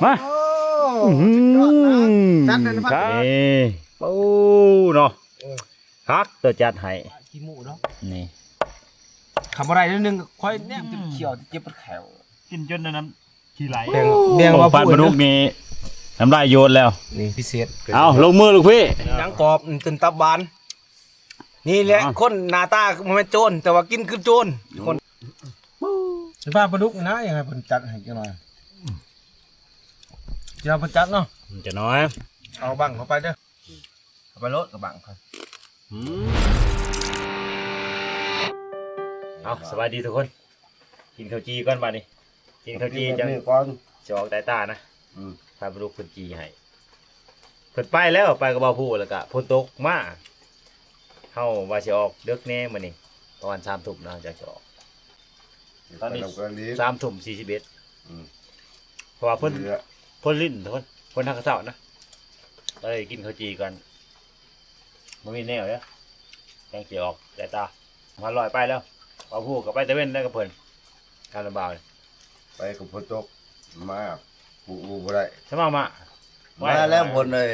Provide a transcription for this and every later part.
ມາ ໂອ້ ອືມ ຈັດເລີຍນະພັດ ນີ້ ໂອ້ ເນາະ ເອີ ຄັກ ຕົວຈັດໃຫ້ ຂີ້ໝູເນາະ ນີ້ ຄຳບໍ່ໄດ້ໜ້ອຍໜຶ່ງ ຂ້ອຍແນມຈົນຂຽວ ເຈັບປວດແຂ້ວ ກິນຈົນອັນນັ້ນ ຂີ້ໄຫຼ ແບ່ງ ແບ່ງ ໂອ້ ວ່າ ພັນປາດຸກນີ້ ນ້ຳລາຍໂຍດແລ້ວ ນີ້ພິເສດ ເອົາ ລົງມືລູກພີ່ ໜັງກອບ ຕື່ນຕັບຫວານ ນີ້ແຫຼະ ເອົ້າ ຄົນໜ້າຕາບໍ່ແມ່ນໂຈນ ແຕ່ວ່າກິນຄືໂຈນ ຄົນ ຊິພາປາດຸກນີ້ນະ ຢາກໃຫ້ເພິ່ນຈັດໃຫ້ຈັກໜ່ອຍ ຊິໃຫ້ເພິ່ນຈັດເນາະ ຈັກໜ່ອຍ ເອົາບັ້ງເຂົ້າໄປເດີ ເອົາໄປໂລດກະບັ້ງຂ້ອຍ ອືມ ເອົາ ສະບາຍດີທຸກຄົນ ກິນເຂົ້າຈີ່ກ່ອນບາດນີ້ ກິນເຂົ້າຈີ່ ກິນແບບນີ້ກ່ອນ ຈັ່ງຊິອອກໄດ້ຕານະ ອືມ ພາປາດຸກເພິ່ນຈີ່ໃຫ້ ເພິ່ນໄປແລ້ວ ໄປກັບບ່າວພູ ແລ້ວກະຝົນຕົກມາ ເຮົາວ່າຊິອອກເດິກແດ່ມື້ນີ້ ປະມານສາມທຸ່ມເນາະ ຈັ່ງຊິອອກ ຕອນນີ້ ໄປນຳກັນນີ້ ສາມທຸ່ມສີ່ສິບເອັດ ອືມ ເພາະວ່າຝົນ ຝົນລິນ ຝົນ ຝົນຫາກະເຊົ້ານະ ເອີຍ ກິນເຂົ້າຈີ່ກ່ອນ ບໍ່ມີແນວເດີ ຈັ່ງຊິອອກໄດ້ຕາ ມາລອຍໄປແລ້ວ ບ່າວພູກະໄປຕາເວັນໄດ້ກັບເພິ່ນ ການລະບ່າວ ໄປກັບຝົນຕົກ ມາ ປູກບໍ່ໄດ້ ສະມາມາ ມາແລ້ວຝົນເອີຍ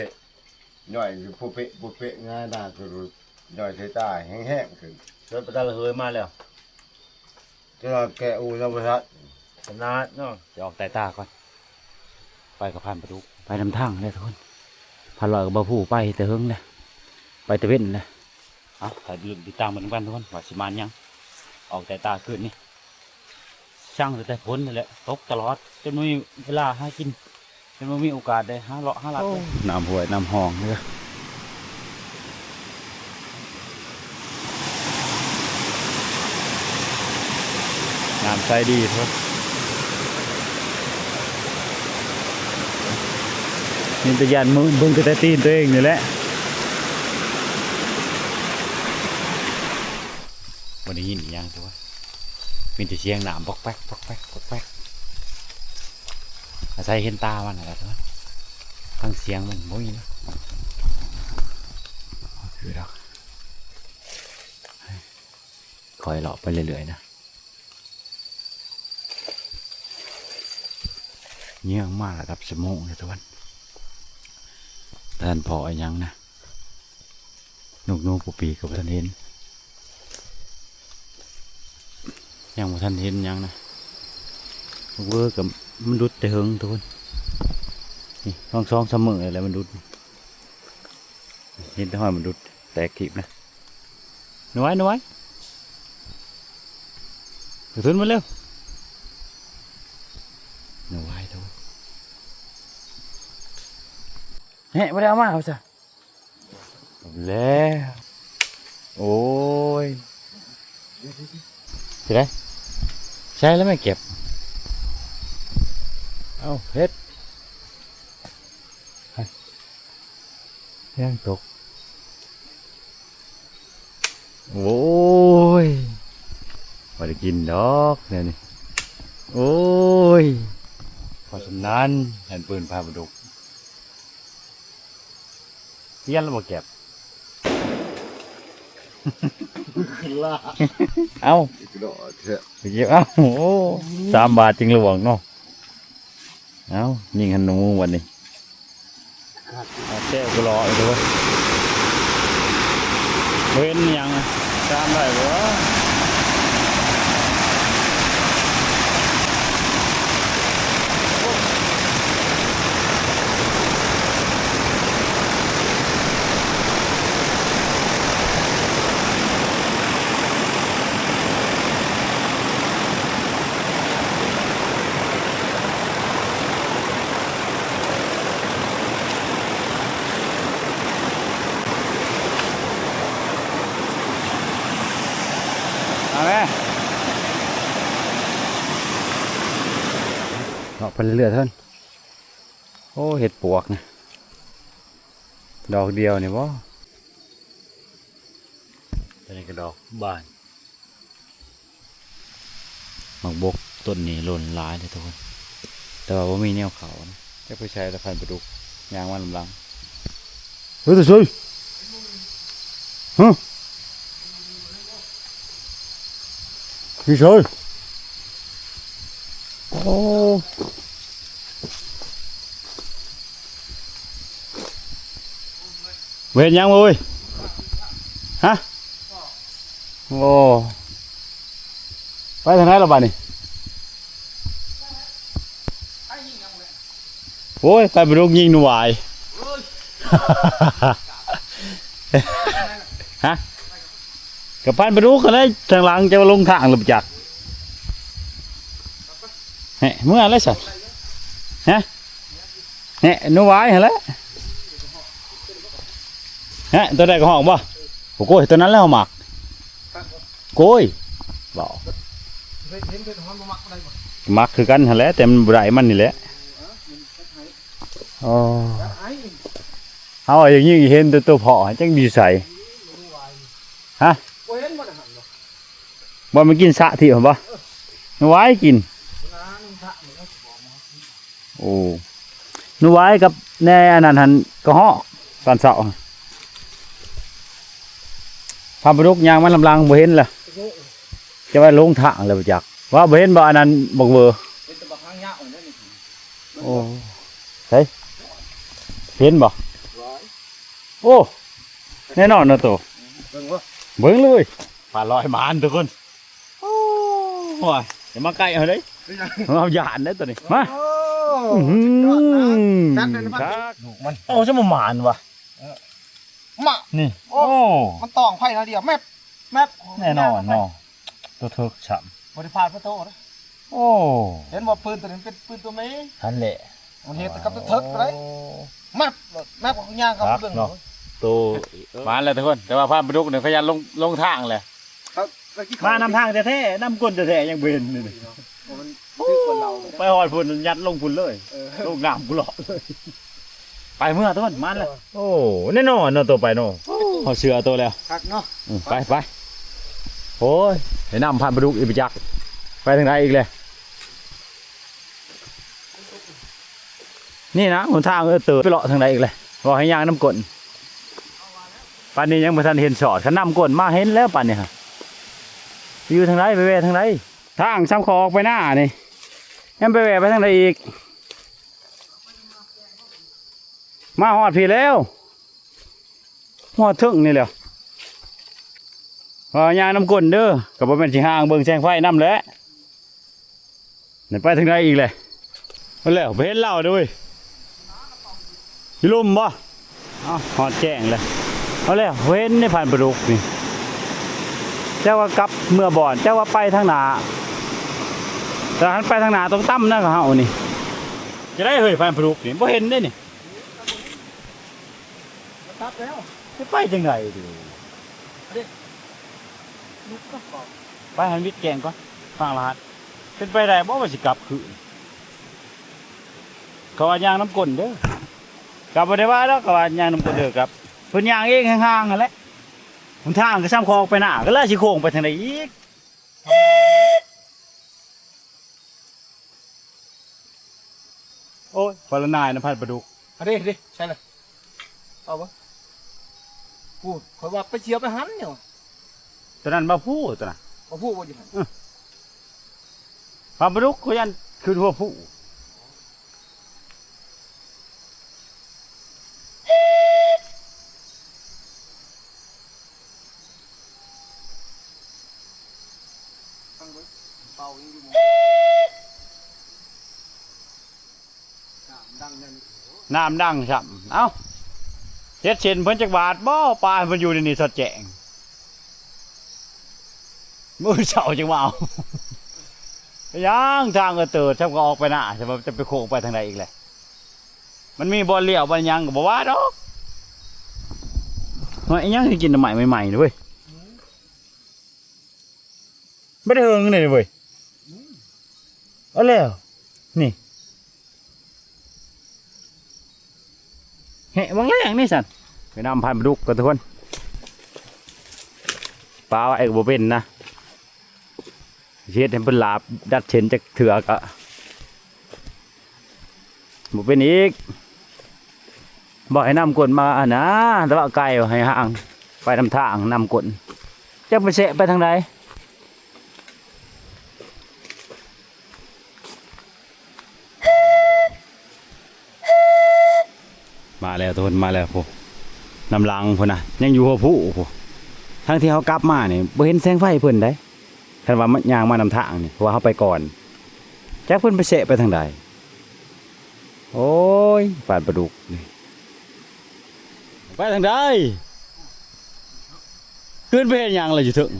ຍ່ອຍຜູ້ເປະ ຜູ້ເປະ ງ່າຍໜ້າຄື ຍ່ອຍໃສ່ຕາແຮງໆຂຶ້ນ ເກີດປະຕາລະເຮີຍມາແລ້ວ ຈະແກະອູຍັງບໍ່ທັນ ຂະໜາດເນາະ ຊິອອກໄຕ່ຕາກ່ອນ ໄປກັບພັນປາດຸກ ໄປນຳທາງເດ້ທຸກຄົນ ພັນລອຍກັບບ່າວພູໄປແຕ່ເຫິງເດ້ ໄປແຕ່ເວັນເດ້ ເອົາ ຖ້າລຸ້ນຕິດຕາມເບິ່ງນຳກັນທຸກຄົນ ວ່າຊິມານຫຍັງ ອອກໄຕ່ຕາຄືນນີ້ ຊ່າງແຕ່ຝົນນັ້ນແຫຼະ ຕົກຕະຫຼອດ ຈົນບໍ່ມີເວລາຫາກິນ ຍັງບໍ່ມີໂອກາດໄດ້ຫາເລາະຫາລັດເລີຍ ໂອ້ ນ້ຳຫ້ວຍນ້ຳຮ່ອງເດີ ນ້ຳໃສດີພຸ້ນ ມີແຕ່ຢ້ານເບິ່ງ ເບິ່ງແຕ່ຕີນຕົວເອງນີ້ແຫຼະ ບໍ່ໄດ້ຍິນອີ່ຫຍັງ ມີແຕ່ສຽງນ້ຳປອກແປກ ປອກແປກ ປອກແປກ ອາໄສເຫັນຕາມັນຫັ້ນແຫຼະ ຟັງສຽງມັນບໍ່ມີນະ ຄືດອກ ຄ່ອຍເລາະໄປເລື້ອຍໆນະ ຍ່າງມາລະດັບຊົ່ວໂມງເດີທຸກຄົນ ບໍ່ທັນພໍອີ່ຫຍັງນະ. ນົກໜູປູປີກກໍບໍ່ທັນເຫັນ ຍັງບໍ່ທັນເຫັນຫຍັງນະ ນົກເວີກໍມັນຫຼຸດແຕ່ເຫິງທຸກຄົນ ນີ້ ສອງສາມມື້ແລ້ວມັນຫຼຸດ ເຫັນແຕ່ຮອຍມັນຫຼຸດ ແຕກຖີບນະ ໜ່ວຍ ໜ່ວຍ ກະທຸນມາເລັວ ໜ່ວຍ ໂທ້ ແຮະ ບໍ່ໄດ້ເອົາມາ ເອົາຊະ. ແລ້ວ ໂອ້ຍ ຊິໄດ້ ໃສ່ແລ້ວແມ່ເກັບ ເອົ້າ ເຮັດ ແຮງຕົກ ໂອ້ຍ ບໍ່ໄດ້ກິນດອກແນວນີ້ ໂອ້ຍ ເພາະສະນັ້ນ ແມ່ນປືນພາປາດຸກ ປ່ຽນແລ້ວບໍ່ແກັບ ເອົ້າ ໄປເກັບ ເອົ້າ ໂອ້ ສາມບາດຈຶ່ງຫຼວງເນາະ ເອົ້າ ຍິງຫັ້ນໜູບັດນີ້ ເອົາແຊວກະຫຼໍ້ເດີ ບໍ່ເຫັນຫຍັງ ຈາມໄດ້ບໍ່? ເອົາແມ່ ເລາະໄປເລື້ອຍໆເຖິງ ໂອ້ ເຫັດປວກນະ ດອກດຽວນີ້ບໍ? ຕົວນີ້ກະດອກບານ ໝາກບົກຕົ້ນນີ້ຫຼົ່ນຫຼາຍເດ້ທຸກຄົນ ແຕ່ວ່າບໍ່ມີແນວເຂົ້ານະ ຈັກໄປໃສລະ ພັນປາດຸກຍ່າງມານຳຫຼັງ ເຮີ້ຍ ໄປໃສ ຮະ ໄປໃສ ໂອ້. ບໍ່ເຫັນຫຍັງເວີຍ. ຮະ? ໂອ້ ໄປທາງໃດລະບາດນີ້? ໂອ້ຍ ໄປປາດຸກຍິງໜູຫວາຍ. ຮະ? ກະພັນປາດຸກຫັ້ນແຫຼະ ທາງຫຼັງຈະວ່າລົງທາງແລ້ວບໍ່ຈັກ. ແຮະ ເມືອແລ້ວຊັ້ນ. ຮະ? ແຮະ ໜູຫວາຍຫັ້ນແຫຼະ. ແຮະ ໂຕໃດກະຮ້ອງບໍ່? ໂອ້ໂກຍ ໂຕນັ້ນແຫຼະເຮົາມັກ. ໂກຍ ເວົ້າ ເຫັນເຫັນເຫັນມັກບໍ່ໄດ້ບໍ່? ມັກຄືກັນຫັ້ນແຫຼະ ແຕ່ມັນບໍ່ໄດ້ມັນນີ້ແຫຼະ. ອໍ ເຮົາຢາກຍິງເຫັນແຕ່ໂຕເພາະ ຈັກຢູ່ໃສ? ຮະ? ບໍ່ເຫັນບໍ່ໄດ້ຫັ້ນບໍ່? ບໍ່ ມັນກິນສະທີ່ຫັ້ນບໍ່? ເອີ ໜູຫວາຍກິນ. ໂອ້ ໜູຫວາຍກັບແນ່ອັນນັ້ນຫັ້ນກະຮອກຕອນເຊົ້າ. ພາປາດຸກຍ່າງມານຳຫຼັງບໍ່ເຫັນລະ ຈະວ່າລົງທາງແລ້ວບໍ່ຈັກ. ວ່າບໍ່ເຫັນບໍ່ອັນນັ້ນບັກເວີ? ເຫັນແຕ່ບັກຫາງຍາວນັ້ນ. ໂອ້ ໃສ ເຫັນບໍ່? ໂອ້ ແນ່ນອນເນາະໂຕ. ເບິ່ງບໍ່? ເບິ່ງເລີຍ. ປາລອຍມານທຸກຄົນ. ໂອ້ຍ ຢ່າມາໃກ້ເຮົາເດ້ ເຮົາຢ້ານເດ້ໂຕນີ້. ມາ ໂອ້ ສຸດຍອດນະ ຈັດເລີຍນະ ຄັກ ລູກມັນ. ໂອ້ ຊິບໍ່ໝານວະ. ເອີ ມາ ນີ້ ໂອ້ ໂອ້ ມັນຕ້ອງໄຟໜ້ອຍດຽວ ແມັບ ແມັບ ແນ່ນອນເນາະ. ໂຕເຖິກຊ້ຳ ບໍ່ໄດ້ພາດປະຕູເດ້. ໂອ້ ເຫັນບໍ່? ປືນໂຕນີ້ເປັນປືນໂຕແມ່ຫັ້ນແຫຼະ. ມັນເຮັດກັບເຖິກໄດ້. ໂອ້ ແມັບ ແມັບ ຍ່າງເຂົ້າໄປເບິ່ງເນາະ. ໂຕ ມາແລ້ວທຸກຄົນ ແຕ່ວ່າພານປາດຸກນີ້ຂະຫຍັນລົງ ລົງທາງແຫຼະ. ມານຳທາງແທ້ໆ ນຳກົ້ນແທ້ໆ ຍັງບໍ່ເຫັນນີ້. ໂອ້ ໄປຮອດພຸ້ນ ຍັດລົງພຸ້ນເລີຍ. ເອີ ລົງນ້ຳກຸເລາະເລີຍ. ໄປເມືອຕົ້ນມັນລະ. ໂອ້ ແນ່ນອນເນາະ ໂຕໄປເນາະ. ໂອ້ ເຮົາເຊື່ອໂຕແລ້ວ ຄັກເນາະ. ອືມ ໄປ ໄປ. ໂອ້ຍ ໄປນຳພານປາດຸກອີກໄປຈັກ ໄປທາງໃດອີກແຫຼະ. ນີ້ນະຫົນທາງ ເອີ ເຕີ ໄປເລາະທາງໃດອີກແຫຼະ. ເວົ້າໃຫ້ຍ່າງນຳກົ້ນ ປານນີ້ຍັງບໍ່ທັນເຫັນສອດ. ຄັນນຳກົ້ນມາເຫັນແລ້ວປານນີ້ຫະ. ຢູ່ທາງໃດ ໄປແວ່ທາງໃດ? ທາງຊ່ຳເຂົາອອກໄປໜ້ານີ້ ຍັງໄປແວ່ໄປທາງໃດອີກ? ມາຮອດພີ້ແລ້ວ ຮອດເທິງນີ້ແຫຼ້ວ. ວ່າຍ່າງນຳກົ້ນເດີ ກະບໍ່ແມ່ນຊິຫ່າງເບິ່ງແສງໄຟນຳແຫຼະ. ໄປທາງໃດອີກແຫຼະ? ເອົາແລ້ວ ບໍ່ເຫັນລາວເດ້. ຢູ່ລຸ່ມບໍ່? ເອົ້າ ຮອດແຈ້ງແລ້ວ. ເອົາແລ້ວ ບໍ່ເຫັນໃນພັນປາດຸກນີ້. ຈັກວ່າກັບເມືອບ່ອນ ຈັກວ່າໄປທາງໜ້າ. ແຕ່ຄັນໄປທາງໜ້າຕ້ອງຕ່ຳນະເຮົານີ້. ຈະໄດ້ເຮີ້ຍ ພັນປາດຸກນີ້ ບໍ່ເຫັນເດ້ນີ້. ມັນຕັດແລ້ວ ຊິໄປຈັ່ງໃດເດ? ເດ້ ໄປຫັ້ນ ວິດແກງກ່ອນ ຟັງລະຫັດ. ເປັນໄປໄດ້ບໍ່ວ່າຊິກັບຄືນ? ເຂົາວ່າຍ່າງນຳກົ້ນເດີ. ກະບໍ່ໄດ້ວ່າດອກ ເຂົາວ່າຍ່າງນຳກົ້ນເດີ. ກັບເພິ່ນຍ່າງເອງຫ່າງໆຫັ້ນແຫຼະ. ຫົນທາງກະຊ່ຳຄອກໄປໜ້າ ກະລະຊິໂຄ້ງໄປທາງໃດອີກ? ໂອ້ຍ ປາລະນາຍນຳພັນປາດຸກ. ອາເດ້ ເດ້ ໃສ່ລະ ເອົາບໍ່? ໂອ້ຍ ຂ້ອຍວ່າໄປສຽບໄປຫັ້ນຢູ່. ໂຕນັ້ນບໍ່ຜູ້ ໂຕນັ້ນບໍ່ຜູ້ບໍ່ຢູ່ຫັ້ນ. ເອີ ພັນປາດຸກ ຂ້ອຍຢ້ານຂຶ້ນຫົວຜູ້. ນ້ຳດັງຊ້ຳ. ເອົ້າ ເຈັດເຊັນເພິ່ນຈັກບາດບໍ່? ປາໃຫ້ເພິ່ນຢູ່ໃນນີ້ສອດແຈ້ງ. ມື້ເຊົ້າຈຶ່ງມາເອົາ. ເປັນຫຍັງທາງເອີເຕີ ຈຳກະອອກໄປໜ້າ ຈະໄປໂຄ້ງໄປທາງໃດອີກແຫຼະ? ມັນມີບ່ອນລ້ຽວບ່ອນຫຍັງກະບໍ່ວ່າດອກ. ຫອຍ ອີຫຍັງຊິກິນໜໍ່ໄມ້ໃໝ່ໆເວີຍ. ບໍ່ໄດ້ເຫິງເລີຍເວີຍ. ເອົາແລ້ວ ນີ້ ແຫະ ວັງແລງນີ້ຊັ້ນ. ໄປນຳພັນປາດຸກກ່ອນທຸກຄົນ. ປາໄວ້ກະບໍ່ເປັນນະ. ຊິເຮັດໃຫ້ເພິ່ນລາບດັດເຊັນຈັກເທື່ອກະບໍ່ເປັນອີກ. ບອກໃຫ້ນຳກົ້ນມາຫັ້ນນາ ແຕ່ວ່າໄກ່ໃຫ້ຫ່າງ ໄປນຳທາງນຳກົ້ນ ຈັກໄປແຊະໄປທາງໃດ. ມາແລ້ວທຸກຄົນ ມາແລ້ວພຸ້ນ. ນຳຫຼັງພຸ້ນນະ ຍັງຢູ່ຫົວພູພຸ້ນ. ທັງທີ່ເຮົາກັບມານີ້ ບໍ່ເຫັນແສງໄຟເພິ່ນໃດ໋ ຄັນວ່າ ມາ ຍ່າງມານຳທາງນີ້ ເພາະວ່າເຮົາໄປກ່ອນ. ຈັກເພິ່ນໄປແຊະໄປທາງໃດ. ໂອ້ຍ ປານປາດຸກນີ້ ໄປທາງໃດ? ຂຶ້ນໄປເຮັດຫຍັງລະຢູ່ເທິງ?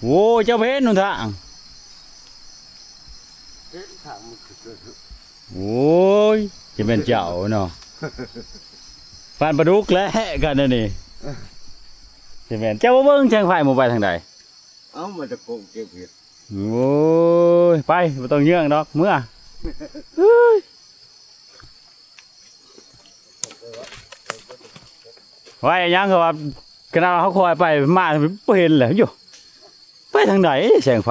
ໂອ້ຍ ເຈົ້າບໍ່ເຫັນຫົນທາງ? ເຫັນທາງມັນຂຶ້ນໄປ. ໂອ້ຍ ຈະແມ່ນເຈົ້າເນາະ ປານປາດຸກແຫຼະກັນອັນນີ້. ຈະແມ່ນ ເຈົ້າບໍ່ເບິ່ງແສງໄຟ ບໍ່ໄປທາງໃດ? ເອົ້າ ມັນຈະໂກງເກັບເຫັດ. ໂອ້ຍ ໄປ ບໍ່ຕ້ອງເຍືອງດອກ ເມືອ. ເອີຍ ໄວ້ຫຍັງ ເພາະວ່າ ຂະໜາດເຮົາຄອຍໄປມາ ບໍ່ເຫັນແຫຼະ ຢູ່ ໄປທາງໃດແສງໄຟ?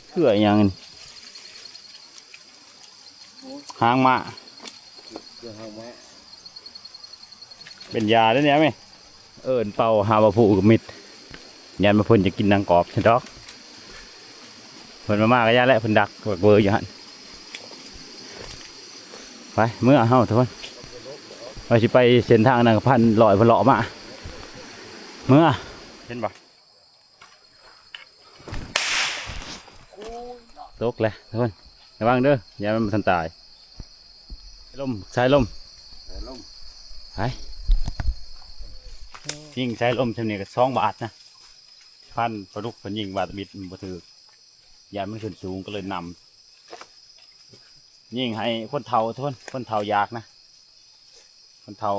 ເພື່ອຫຍັງ? ຫາງມ້າ ເພື່ອຫາງມ້າ ເປັນຢາເດ້ນີ້ແມ່. ເອີ້ນເປົ່າຫາວ່າຜູ້ກະມິດ ຢ້ານວ່າເພິ່ນຈະກິນນາງກອບຊັ້ນດອກ. ເພິ່ນມາ ມາກະຢ່າແຫຼະ ເພິ່ນດັກບັກເວີຢູ່ຫັ້ນ. ໄປ ເມືອເຮົາທຸກຄົນ ວ່າຊິໄປເສັ້ນທາງນາງກະພັນ ລອຍເພິ່ນເລາະມາ ເມືອ. ເຫັນບໍ່? ຕົກແຫຼະທຸກຄົນ ລະວັງເດີ ຢ່າມັນບໍ່ທັນຕາຍ. ລົມ ສາຍລົມ ສາຍລົມ ໄປ ຍິງສາຍລົມຊ່ຳນີ້ກະສອງບາດນະ. ພັນປາດຸກເພິ່ນຍິງບາດຕະບິດມັນບໍ່ຖືກ ຢ້ານມັນຂຶ້ນສູງກະເລີຍນຳ. ຍິງໃຫ້ຄົນເຖົ້າທຸກຄົນ ຄົນເຖົ້າຢາກນະ. ຄົນເຖົ້າ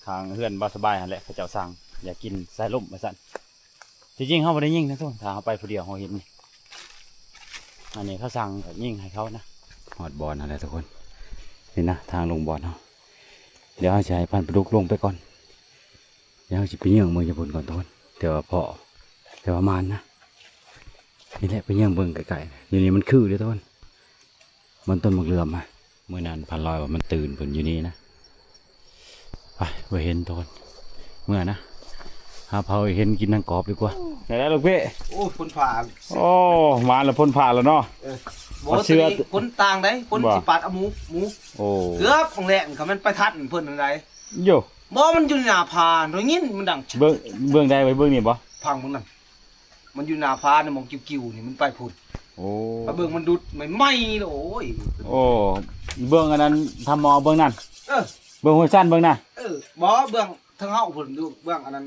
ຂ້າງເຮືອນບ່າວສະບາຍຫັ້ນແຫຼະ ເຂົາເຈົ້າສັ່ງ ຢາກກິນສາຍລົມວ່າຊັ້ນ. ທີ່ຈິງເຮົາບໍ່ໄດ້ຍິງນະທຸກຄົນ ຖ້າເຮົາໄປຜູ້ດຽວເຮົາເຫັນນີ້. ອັນນີ້ເຂົາສັ່ງກະຍິງໃຫ້ເຂົານະ. ຮອດບ່ອນຫັ້ນແຫຼະທຸກຄົນ ນີ້ນະ ທາງລົງບ່ອນເຮົາ. ດຽວເຮົາຊິໃຫ້ພັນປາດຸກລົງໄປກ່ອນ ດຽວເຮົາຊິໄປເຍືອງເບິ່ງຢູ່ພຸ້ນກ່ອນທຸກຄົນ. ແຕ່ວ່າພໍ້ ແຕ່ວ່າມານນະ. ນີ້ແຫຼະ ໄປເຍືອງເບິ່ງໃກ້ໆ ຢູ່ນີ້ມັນຄືເດ້ທຸກຄົນ ມັນຕົ້ນໝາກເຫຼືອມ. ມື້ນັ້ນພັນລອຍວ່າມັນຕື່ນເພິ່ນຢູ່ນີ້ນະ. ໄປ ບໍ່ເຫັນທຸກຄົນ ເມືອນະ ຫາເຜົາເຫັນກິນນາງກອບດີກວ່າ. ໄດ້ແລ້ວລູກເປ້. ໂອ້ຍ ຝົນຟ້າ ໂອ້ ມາແລ້ວ ຝົນຟ້າແລ້ວເນາະ. ເອີ ບໍ່ ເສື້ອ ຝົນຕ່າງໃດ໋ ຝົນຊິປາດເອົາໝູ ໝູ. ໂອ້ ເກືອບແລງ ຄັນມັນໄປທັນເພິ່ນຫັ້ນໃດ໋. ໂຢ ບໍ່ ມັນຢູ່ໜ້າຜາ ໄດ້ຍິນມັນດັງ ເບິ່ງ ເບື້ອງໃດ? ໄປເບິ່ງນີ້ບໍ່? ພັງເບິ່ງນັ້ນ ມັນຢູ່ໜ້າຜານີ້ ໝ່ອງກິ້ວໆນີ້ ມັນໄປພຸ້ນ. ໂອ້ ໄປເບິ່ງມັນດຸດໃໝ່ໆ ໂອ້ຍ. ໂອ້ ເບື້ອງອັນນັ້ນ ທຳໝໍເບື້ອງນັ້ນ. ເອີ ເບື້ອງຫ້ວຍຊັນເບິ່ງນະ. ເອີ ບໍ່ ເບື້ອງທາງເຮົາພຸ້ນ ຢູ່ເບື້ອງອັນນັ້ນ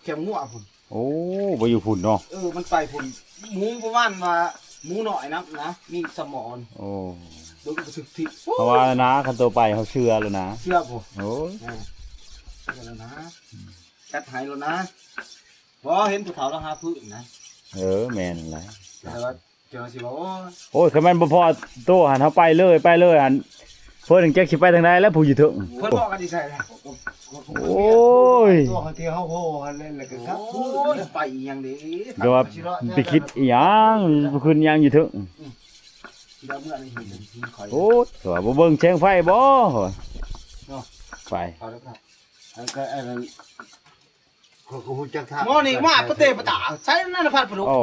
ແຄມງົວພຸ້ນ. ໂອ້ ບໍ່ຢູ່ພຸ້ນເນາະ. ເອີ ມັນໄປພຸ້ນ ໝູປະມານວ່າ ໝູນ້ອຍນຳນະ ມີສະໝໍ. ໂອ້ ເບິ່ງບໍ່ຖືກທີ່ ເພາະວ່ານະ ຄັນໂຕໄປເຮົາເຊື່ອແລ້ວນະ. ເຊື່ອບໍ່? ໂອ້ຍ ເອີ ເຊື່ອແລ້ວນະ ຈັດໃຫ້ໂລດນະ. ບໍ່ ເຫັນຜູ້ເຖົ້າລາວຫາພື້ນນະ. ເອີ ແມ່ນແຫຼະ ແຕ່ວ່າເຈົ້າຊິວ່າ ໂອ້ຍ ໂອ້ຍ ຄັນແມ່ນບໍ່ພໍໂຕຫັ້ນ ເຮົາໄປເລີຍ ໄປເລີຍຫັ້ນ. ເພິ່ນຈັກຊິໄປທາງໃດແລ້ວ ຜູ້ຢູ່ເທິງ ເພິ່ນບອກກັນຢູ່ໃສລະ? ໂອ້ຍ ຕົວເຮົາທີ່ເຮົາໂຫຫັ້ນແຫຼະ ແລ້ວກໍກັບຄືນ. ໂອ້ຍ ໄປອີ່ຫຍັງເດ້ ແຕ່ວ່າໄປຄິດອີ່ຫຍັງ ໄປຂຶ້ນຫຍັງຢູ່ເທິງ. ອືມ ດຽວເມື່ອນີ້ເຫັນທີ່ຂ້ອຍ ໂອ້ຍ ວ່າບໍ່ເບິ່ງແສງໄຟບໍ່? ເນາະ ໄປ ເອົາລະຄັບ ອັນກໍອັນນັ້ນ ຂ້ອຍກໍຮູ້ຈັກທາງ ໝໍນີ້ມາປະເຕປະຕາ ໃສ່ນັ້ນນະພັນປະດຸກ. ໂອ້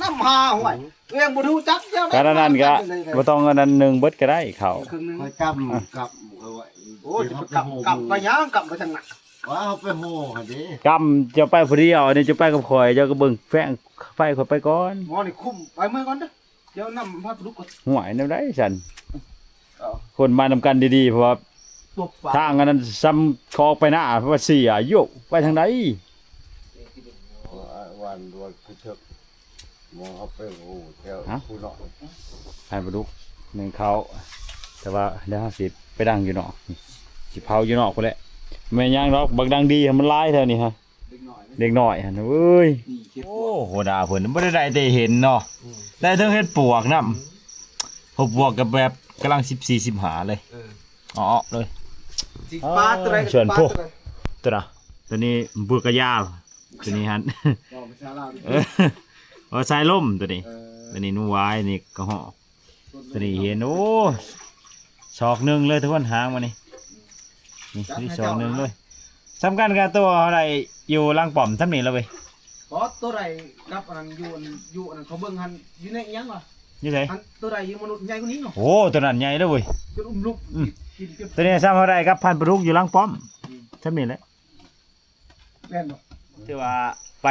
ນຳຫາຫ້ວຍ ຕົວເອງບໍ່ຮູ້ຈັກ. ການອັນນັ້ນກະບໍ່ຕ້ອງອັນນັ້ນ ໜຶ່ງເບິດກະໄດ້ເຂົ້າ. ຂ້ອຍກຳ ກຳ ໂອ້ຍ ຈະໄປກຳ ກຳໄປຫຍັງ ກຳໄປທາງນັ້ນ. ວ່າເຮົາໄປໂຫຫັ້ນເດ້ ກຳ ເຈົ້າໄປຜູ້ດຽວ ອັນນີ້ເຈົ້າໄປກັບຂ້ອຍ ເຈົ້າກໍເບິ່ງແສງໄຟຂ້ອຍໄປກ່ອນ. ໝໍນີ້ຄຸມ ໄປເມືອກ່ອນເດີ. ດຽວນຳພາປາດຸກກ່ອນ. ຫ້ວຍ ແນວໃດຊັ້ນ? ເອົ້າ ຄົນມານຳກັນດີໆ ເພາະວ່າທາງອັນນັ້ນຊ່ຳເຂົາອອກໄປໜ້າ ເພາະວ່າເສຍຢູ່ ໄປທາງໃດ? ວານດວນຄືເຖິກ ມອງເຮົາໄປໂຫແຖວ ເອົ້າ ຜູ້ເນາະ. ໃຫ້ປາດຸກໜຶ້ງເຂົ້າ ແຕ່ວ່າດຽວເຮົາຊິໄປດັງຢູ່ນອກ ຊິເຜົາຢູ່ນອກພຸ້ນແຫຼະ. ແມ່ນຫຍັງດອກ ບັກດັງດີຫັ້ນມັນຫຼາຍແຖວນີ້ຮະ. ເດັກນ້ອຍຫັ້ນເວີຍ. ໂອ້ ຫົວໜ້າເພິ່ນບໍ່ໄດ້ໄດ້ແຕ່ເຫັນເນາະ ອືມ ໄດ້ເຖິງເຫັດປວກນຳ. ອືມ ເຫັດປວກກໍແບບກຳລັງສິບສີ່ ສິບຫ້າເລີຍ. ເອີ ເອົາເລີຍ ຊິປາດຕົວໃດ ເຊີນ ປາດ ໂພ ຕົວໃດ ຕົວນະ ຕົວນີ້ບວກກະຍາວ ຕົວນີ້ຫັ້ນ ເວົ້າພາສາລາວ ເອີ ວ່າສາຍລົມຕົວນີ້. ເອີ ຕົວນີ້ໜູຫວາຍ ນີ້ກະຮອກ. ຕົວນີ້ເຫັນ ໂອ້ ສອກໜຶ່ງເລີຍທຸກຄົນ ຫາງມັນນີ້ ນີ້ ນີ້ສອກໜຶ່ງເລີຍ. ສຳຄັນກັບຕົວເຮົາໄດ້ຢູ່ຫຼັງປ້ອມຊ່ຳນີ້ລະເວີຍ. ບໍ່ ຕົວໃດກັບອັນນັ້ນ ຢູ່ອັນ ຢູ່ອັນນັ້ນ ເຂົາເບິ່ງຫັ້ນ ຢູ່ໃນອີ່ຫຍັງວະ ຢູ່ໃສ? ອັນຕົວໃດຢູ່ມະນຸດໃຫຍ່ກວ່ານີ້ເນາະ. ໂອ້ ຕົວນັ້ນໃຫຍ່ເດີເວີຍ ຈົນອຸ້ມລຸກ. ອືມ ໂຕນີ້ຊ້ຳເຮົາໄດ້ກັບພັນປາດຸກຢູ່ຫຼັງປ້ອມ ອືມ ຊ່ຳນີ້ແຫຼະ ແມ່ນບໍ່? ຖືວ່າໄປ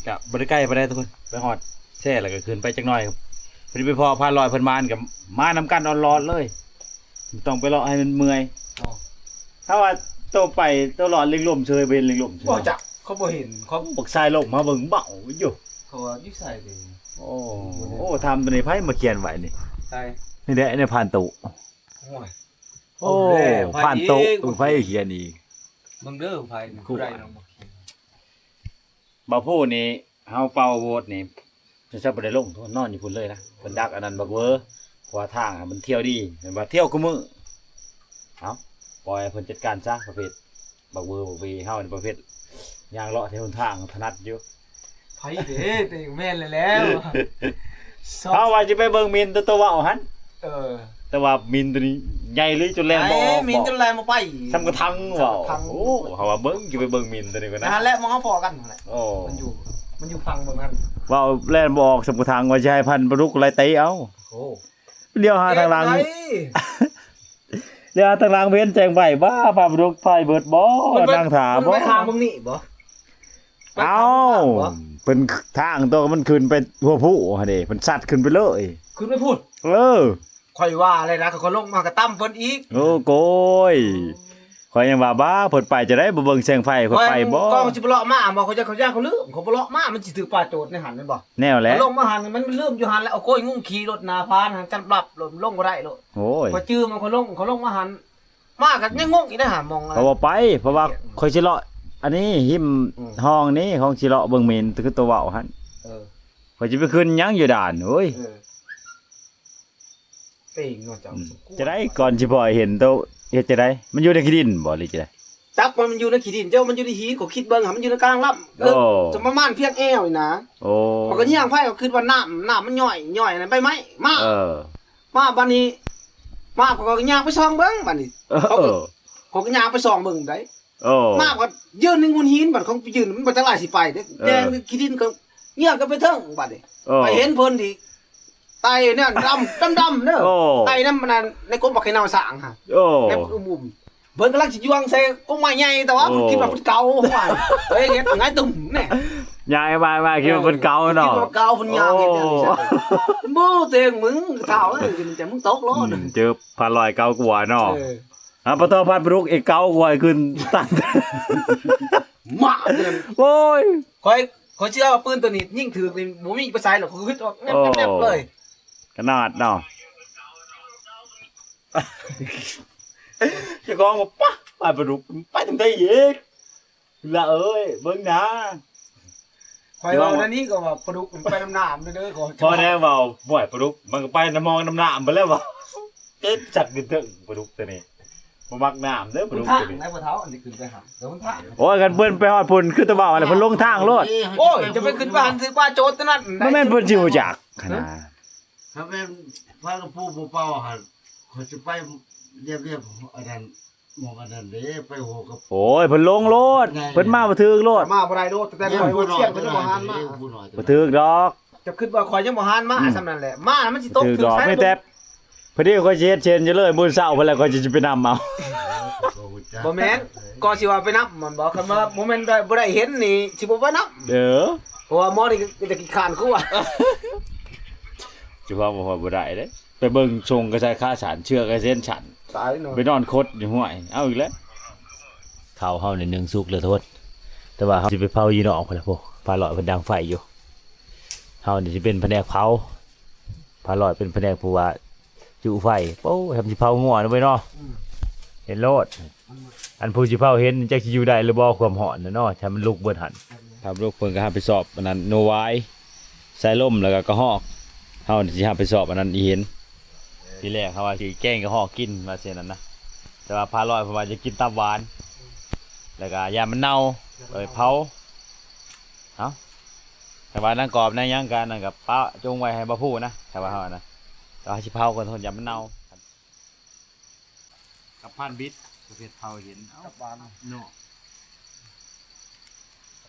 ກະບໍ່ໄດ້ໄກປານໃດທຸກຄົນ ໄປຮອດແຊ່ແລ້ວກໍຂຶ້ນໄປຈັກໜ້ອຍ ພໍດີໄປພໍ້ພານລອຍເພິ່ນມາ ກໍມານຳກັນຕະຫຼອດເລີຍ ຕ້ອງໄປເລາະໃຫ້ມັນເມື່ອຍ. ອໍ ຖ້າວ່າໂຕໄປໂຕລອດເລັງລົມເຊີຍ ບໍ່ເຫັນເລັງລົມເຊີຍ ບໍ່ຈັກ ເຂົາບໍ່ເຫັນ ເຂົາບັກຊາຍລົມມາເບິ່ງເບົາຢູ່ ເຂົາວ່າຢູ່ໃສເດ? ໂອ້ ໂອ້ ຖາມໂຕນີ້ໃຜມາຂຽນໄວ້ນີ້? ໃສ? ນີ້ແຫຼະ ໃນພານຕູ້ ໂອ້ຍ ໂອ້ ໂອ້ ພານຕູ້ ເອີ ໃຜຂຽນອີກ? ເບິ່ງເດີ ໃຜ ຜູ້ໃດເນາະມາຂຽນ? ບ່າວພູນີ້ ເຮົາເປົ່າໂຫວດນີ້ ຈະບໍ່ໄດ້ລົງ ນອນຢູ່ພຸ້ນເລີຍນະ ເພິ່ນດັກອັນນັ້ນບັກເວີ ເພາະວ່າທາງມັນທ່ຽວດີ ແມ່ນວ່າທ່ຽວຄູ່ມື້ ເອົ້າ ປ່ອຍໃຫ້ເພິ່ນຈັດການຊະ ປະເພດບັກເວີບັກເວ ເຮົານີ້ປະເພດຍ່າງເລາະແຖວຫົນທາງຖະໜັດຢູ່. ໃຜເດ້ ແມ່ນແລ້ວ ເຮົາວ່າຊິໄປເບິ່ງມິນໂຕ ໂຕເວົ້າຫັ້ນ ເອີ ແຕ່ວ່າມິນໂຕນີ້ໃຫຍ່ເລີຍ ຈົນແລ່ນບໍ່ອອກ ມິນຈົນແລ່ນບໍ່ໄປ ສ່ຳກະທັງເວົ້າ ໂອ້ ເຮົາວ່າເບິ່ງ ຊິໄປເບິ່ງມິນໂຕນີ້ກ່ອນນະ ຫັ້ນແຫຼະ ໝ່ອງເຮົາພໍ້ກັນຫັ້ນແຫຼະ ໂອ້ ມັນຢູ່ ມັນຢູ່ພັງເບິ່ງຫັ້ນ ເວົ້າແລ່ນບໍ່ອອກສ່ຳກະທັງ ວ່າຊິໃຫ້ພັນປາດຸກໄລ່ເຕະເອົາ ໂອ້ ດຽວຫາທາງຫຼັງ ດຽວຫາທາງຫຼັງ ເຫັນແຈງໄຟ ບ້າ ພັນປາດຸກໄປເບິດບໍ່ ນັ່ງຖ້າບໍ່ ໄປທາງເບິ່ງນີ້ບໍ່? ເອົ້າ ເພິ່ນທາງໂຕມັນຂຶ້ນໄປຫົວພູຫັ້ນເດ ເພິ່ນຊັດຂຶ້ນໄປເລີຍ ຂຶ້ນໄປພຸ້ນ ເອີ ຂ້ອຍວ່າແລ້ວນະ ຂ້ອຍລົງມາກໍຕຳເພິ່ນອີກ ໂອ້ ໂກຍ ຂ້ອຍຍັງວ່າ ບ້າ ເພິ່ນໄປຈັ່ງໃດ ບໍ່ເບິ່ງແສງໄຟ ເພິ່ນໄປບໍ່ ຂ້ອຍຊິບໍ່ເລາະມາບໍ່ ຂ້ອຍຢ້ານ ຂ້ອຍຢ້ານເຂົາລືມ ຂ້ອຍບໍ່ເລາະມາ ມັນຊິຖືກປ່າໂຈດໃນຫັ້ນແມ່ນບໍ່? ແນວແຫຼະ ລົງມາຫັ້ນ ມັນລືມຢູ່ຫັ້ນແຫຼະ ໂອ້ ໂກຍ ງຸ່ງຂີ່ລົດໜ້າພານຫັ້ນ ກັນບລັບ ລົງບໍ່ໄດ້ໂລດ ໂອ້ຍ ຂ້ອຍຈື່ມັນ ຂ້ອຍລົງ ຂ້ອຍລົງມາຫັ້ນ ມາກໍຍັງງົງອີກນະຫາ ມອງ ເພາະວ່າໄປ ເພາະວ່າຂ້ອຍຊິເລາະ ອັນນີ້ ຫິມ ອືມ ຫ້ອງນີ້ ຂອງຊິເລາະເບິ່ງມິນ ຄືໂຕເວົ້າຫັ້ນ ເອີ ຂ້ອຍຊິໄປຂຶ້ນຫຍັງຢູ່ດ່ານ ໂອ້ຍ ເອີ ເປັນເນາະເຈົ້າ ອືມ ຈັ່ງໃດ ກ່ອນຊິພໍ້ເຫັນໂຕ ເຮັດຈັ່ງໃດ ມັນຢູ່ໃນຂີ້ດິນບໍ່ ຫຼືຈັ່ງໃດ? ຈັກວ່າມັນຢູ່ໃນຂີ້ດິນ ເຈົ້າ ມັນຢູ່ໃນຫີນ ກໍຄິດເບິ່ງຫາ ມັນຢູ່ໃນກາງລຳ ເອີ ໂອ້ ຈະປະມານພຽງແອວນີ້ນະ ໂອ້ ຂ້ອຍກໍຍ່າງໄປ ກໍຄິດວ່ານ້ຳ ນ້ຳມັນຍ້ອຍ ຍ້ອຍນັ້ນໃບໄມ້ ມາ ເອີ ມາບາດນີ້ ມາ ຂ້ອຍກໍຍ່າງໄປສ່ອງເບິ່ງບາດນີ້ ເອີ ເຂົາກໍ ເອີ ຂ້ອຍກໍຍ່າງໄປສ່ອງເບິ່ງໄດ໋ ເອີ ມາກໍຢືນໃນໂງນຫີນ ບາດຂ້ອຍໄປຢືນ ມັນບໍ່ຈັກຫຼາຍຊິໄປເດ້ ເອີ ແຕ່ງໃນຂີ້ດິນກໍເງືອກກັນໄປເທິງບາດນີ້ ເອີ ໄປເຫັນເພິ່ນນີ້ ໄຕ່ແນວດຳ ດຳໆເດີ ໂອ້ ໄຕ່ນຳອັນນັ້ນ ໃນກົກໝາກໄຂ່ເນົ່າສ້າງຫັ້ນ ໂອ້ ໃນອຸ້ມໆ ເພິ່ນກຳລັງຊິຍ່າງໃສ່ກົກໄມ້ໃຫຍ່ ແຕ່ວ່າ ໂອ້ ເພິ່ນຄິດວ່າເພິ່ນເກົາ ເອີຍ ເຮັດຫງາຍຕຶ້ມແນ່ ຍ່າງໄປໆ ຄິດວ່າເພິ່ນເກົາເນາະ ຄິດວ່າເກົ່າ ເພິ່ນຍ່າງເຮັດແນວນີ້ ໂອ້ ເບິ່ງເຕັງ ມຶງທ້າວເອີຍ ມັນຈະ ມຶງຕົກໂລດ ອືມ ເຈີພັນລອຍເກົ່າກວ່າເນາະ ເອີ ຫາປະທອງພັນປາດຸກອີກເກົ່າກວ່າຂຶ້ນຕັນ ມາເທື່ອ ໂອ້ຍ ຂ້ອຍ ຂ້ອຍເຊື່ອວ່າປືນໂຕນີ້ຍິງຖືກນີ້ບໍ່ມີໄປໃສດອກ ຂ້ອຍຄິດອອກແນບໆເລີຍ ຂະໜາດເນາະ ເຈົ້າຂອງວ່າ ປະ ປານປາດຸກໄປທາງໃດອີກ ລະເອີຍ ເບິ່ງໜ້າ ຂ້ອຍເວົ້າແນວນີ້ກໍວ່າປາດຸກໄປນຳນ້ຳເດີ ຂໍ ພໍແດ່ເວົ້າ ໂອ້ຍ ປາດຸກມັນກໍໄປນຳມອງນຳນ້ຳໄປແລ້ວວ່າ ເຈັບຈັກຢູ່ເທິງປາດຸກໂຕນີ້ ບໍ່ມັກນ້ຳເດີປາດຸກໂຕນີ້ ໄດ້ບໍ່ເຖົ້າ ອັນນີ້ຂຶ້ນໄປຫາ ແຕ່ມັນທາງ ໂອ້ຍ ຄັນເພິ່ນໄປຮອດພຸ້ນ ຄືແຕ່ເວົ້າແຫຼະ ເພິ່ນລົງທາງໂລດ ໂອ້ຍ ຈະໄປຂຶ້ນໄປຫັ້ນ ຖືກວ່າໂຈດຕົວນັ້ນ ບໍ່ແມ່ນເພິ່ນຊິຮູ້ຈັກຫັ້ນນະ ຖ້າແມ່ນພາກັນປູກບໍ່ເປົ່າຫັ້ນ ຂ້ອຍຊິໄປລຽບໆ ອັນນັ້ນ ໝ່ອງອັນນັ້ນເດ້ ໄປຫົວກັບ ໂອ້ຍ ເພິ່ນລົງໂລດ ເພິ່ນມາບໍ່ຖືກໂລດ ມາບໍ່ໄດ້ໂລດ ແຕ່ຂ້ອຍວ່າສ່ຽງເພິ່ນບໍ່ຫັນມາ ບໍ່ຖືກດອກ ເຈົ້າຄິດວ່າຂ້ອຍຍັງບໍ່ຫັນມາ ອືມ ສ່ຳນັ້ນແຫຼະ ມາມັນຊິຕົກຖືກດອກ ມີແຕ່ ພໍດີຂ້ອຍຊິເຮັດເຊັ່ນຢູ່ເລີຍ ມື້ເຊົ້າພຸ້ນແຫຼະ ຂ້ອຍຊິໄປນຳເອົາ ບໍ່ແມ່ນ ກໍຊິວ່າໄປນຳມັນບໍ່ ຄັນວ່າບໍ່ແມ່ນບໍ່ໄດ້ເຫັນນີ້ ຊິບໍ່ໄປນຳ ເອີ ເພາະວ່າໝໍນີ້ກໍຈະຂີ້ຄ້ານກວ່າ ຊິວ່າບໍ່ ບໍ່ໄດ້ເດ້ ໄປເບິ່ງຊົງກໍໃສ່ຂາສັ້ນ ເຊືອກກໍເສັ້ນສັ້ນ ຕາຍເນາະ ໄປນອນຄົດຢູ່ຫ້ວຍ ເອົາອີກແລ້ວ ເຂົ້າເຮົານີ້ໜຶ້ງສຸກແລ້ວໂທດ ແຕ່ວ່າເຮົາຊິໄປເຜົາຢູ່ນອກພຸ້ນແຫຼະ ພວກພາລອຍເພິ່ນດັງໄຟຢູ່ ເຮົານີ້ຊິເປັນພະແນກເຜົາ ພາລອຍເປັນພະແນກຜູ້ວ່າຈຸໄຟ ໂອ້ ທຳຊິເຜົາງົວນະເວີຍເນາະ ອືມ ເຫັນໂລດ ອັນຜູ້ຊິເຜົາເຫັນຈັກຊິຢູ່ໄດ້ຫຼືບໍ່ ຄວາມຮ້ອນນະເນາະ ຖ້າມັນລຸກເບິດຫັ້ນ ຖ້າມັນລຸກເພິ່ນກໍຮັບຜິດຊອບອັນນັ້ນ ໂນວາຍ ສາຍລົມ ແລ້ວກໍກະຮອກ ເຮົານີ້ຊິຮັບຜິດຊອບອັນນັ້ນອີເຫັນ ທີແລກເຮົາວ່າຊິແກງກະຮອກກິນວ່າຊັ້ນນັ້ນນະ ແຕ່ວ່າພາລອຍເພິ່ນວ່າຈະກິນຕັບຫວານ ແລ້ວກໍຢ້ານມັນເນົ່າ ເອົາໄປເຜົາ ເອົ້າ ແຕ່ວ່ານາງກອບນາງຫຍັງກໍອັນນັ້ນກໍປະຈົງໄວ້ໃຫ້ບ່າວພູນະ ຖ້າວ່າເຮົານະ ແຕ່ວ່າເຮົາຊິເຜົາກ່ອນ ຢ້ານມັນເນົ່າ. ກັບພານບິດ ປະເພດເຜົາເຫັນ ເອົ້າ ກັບຫວານເນາະ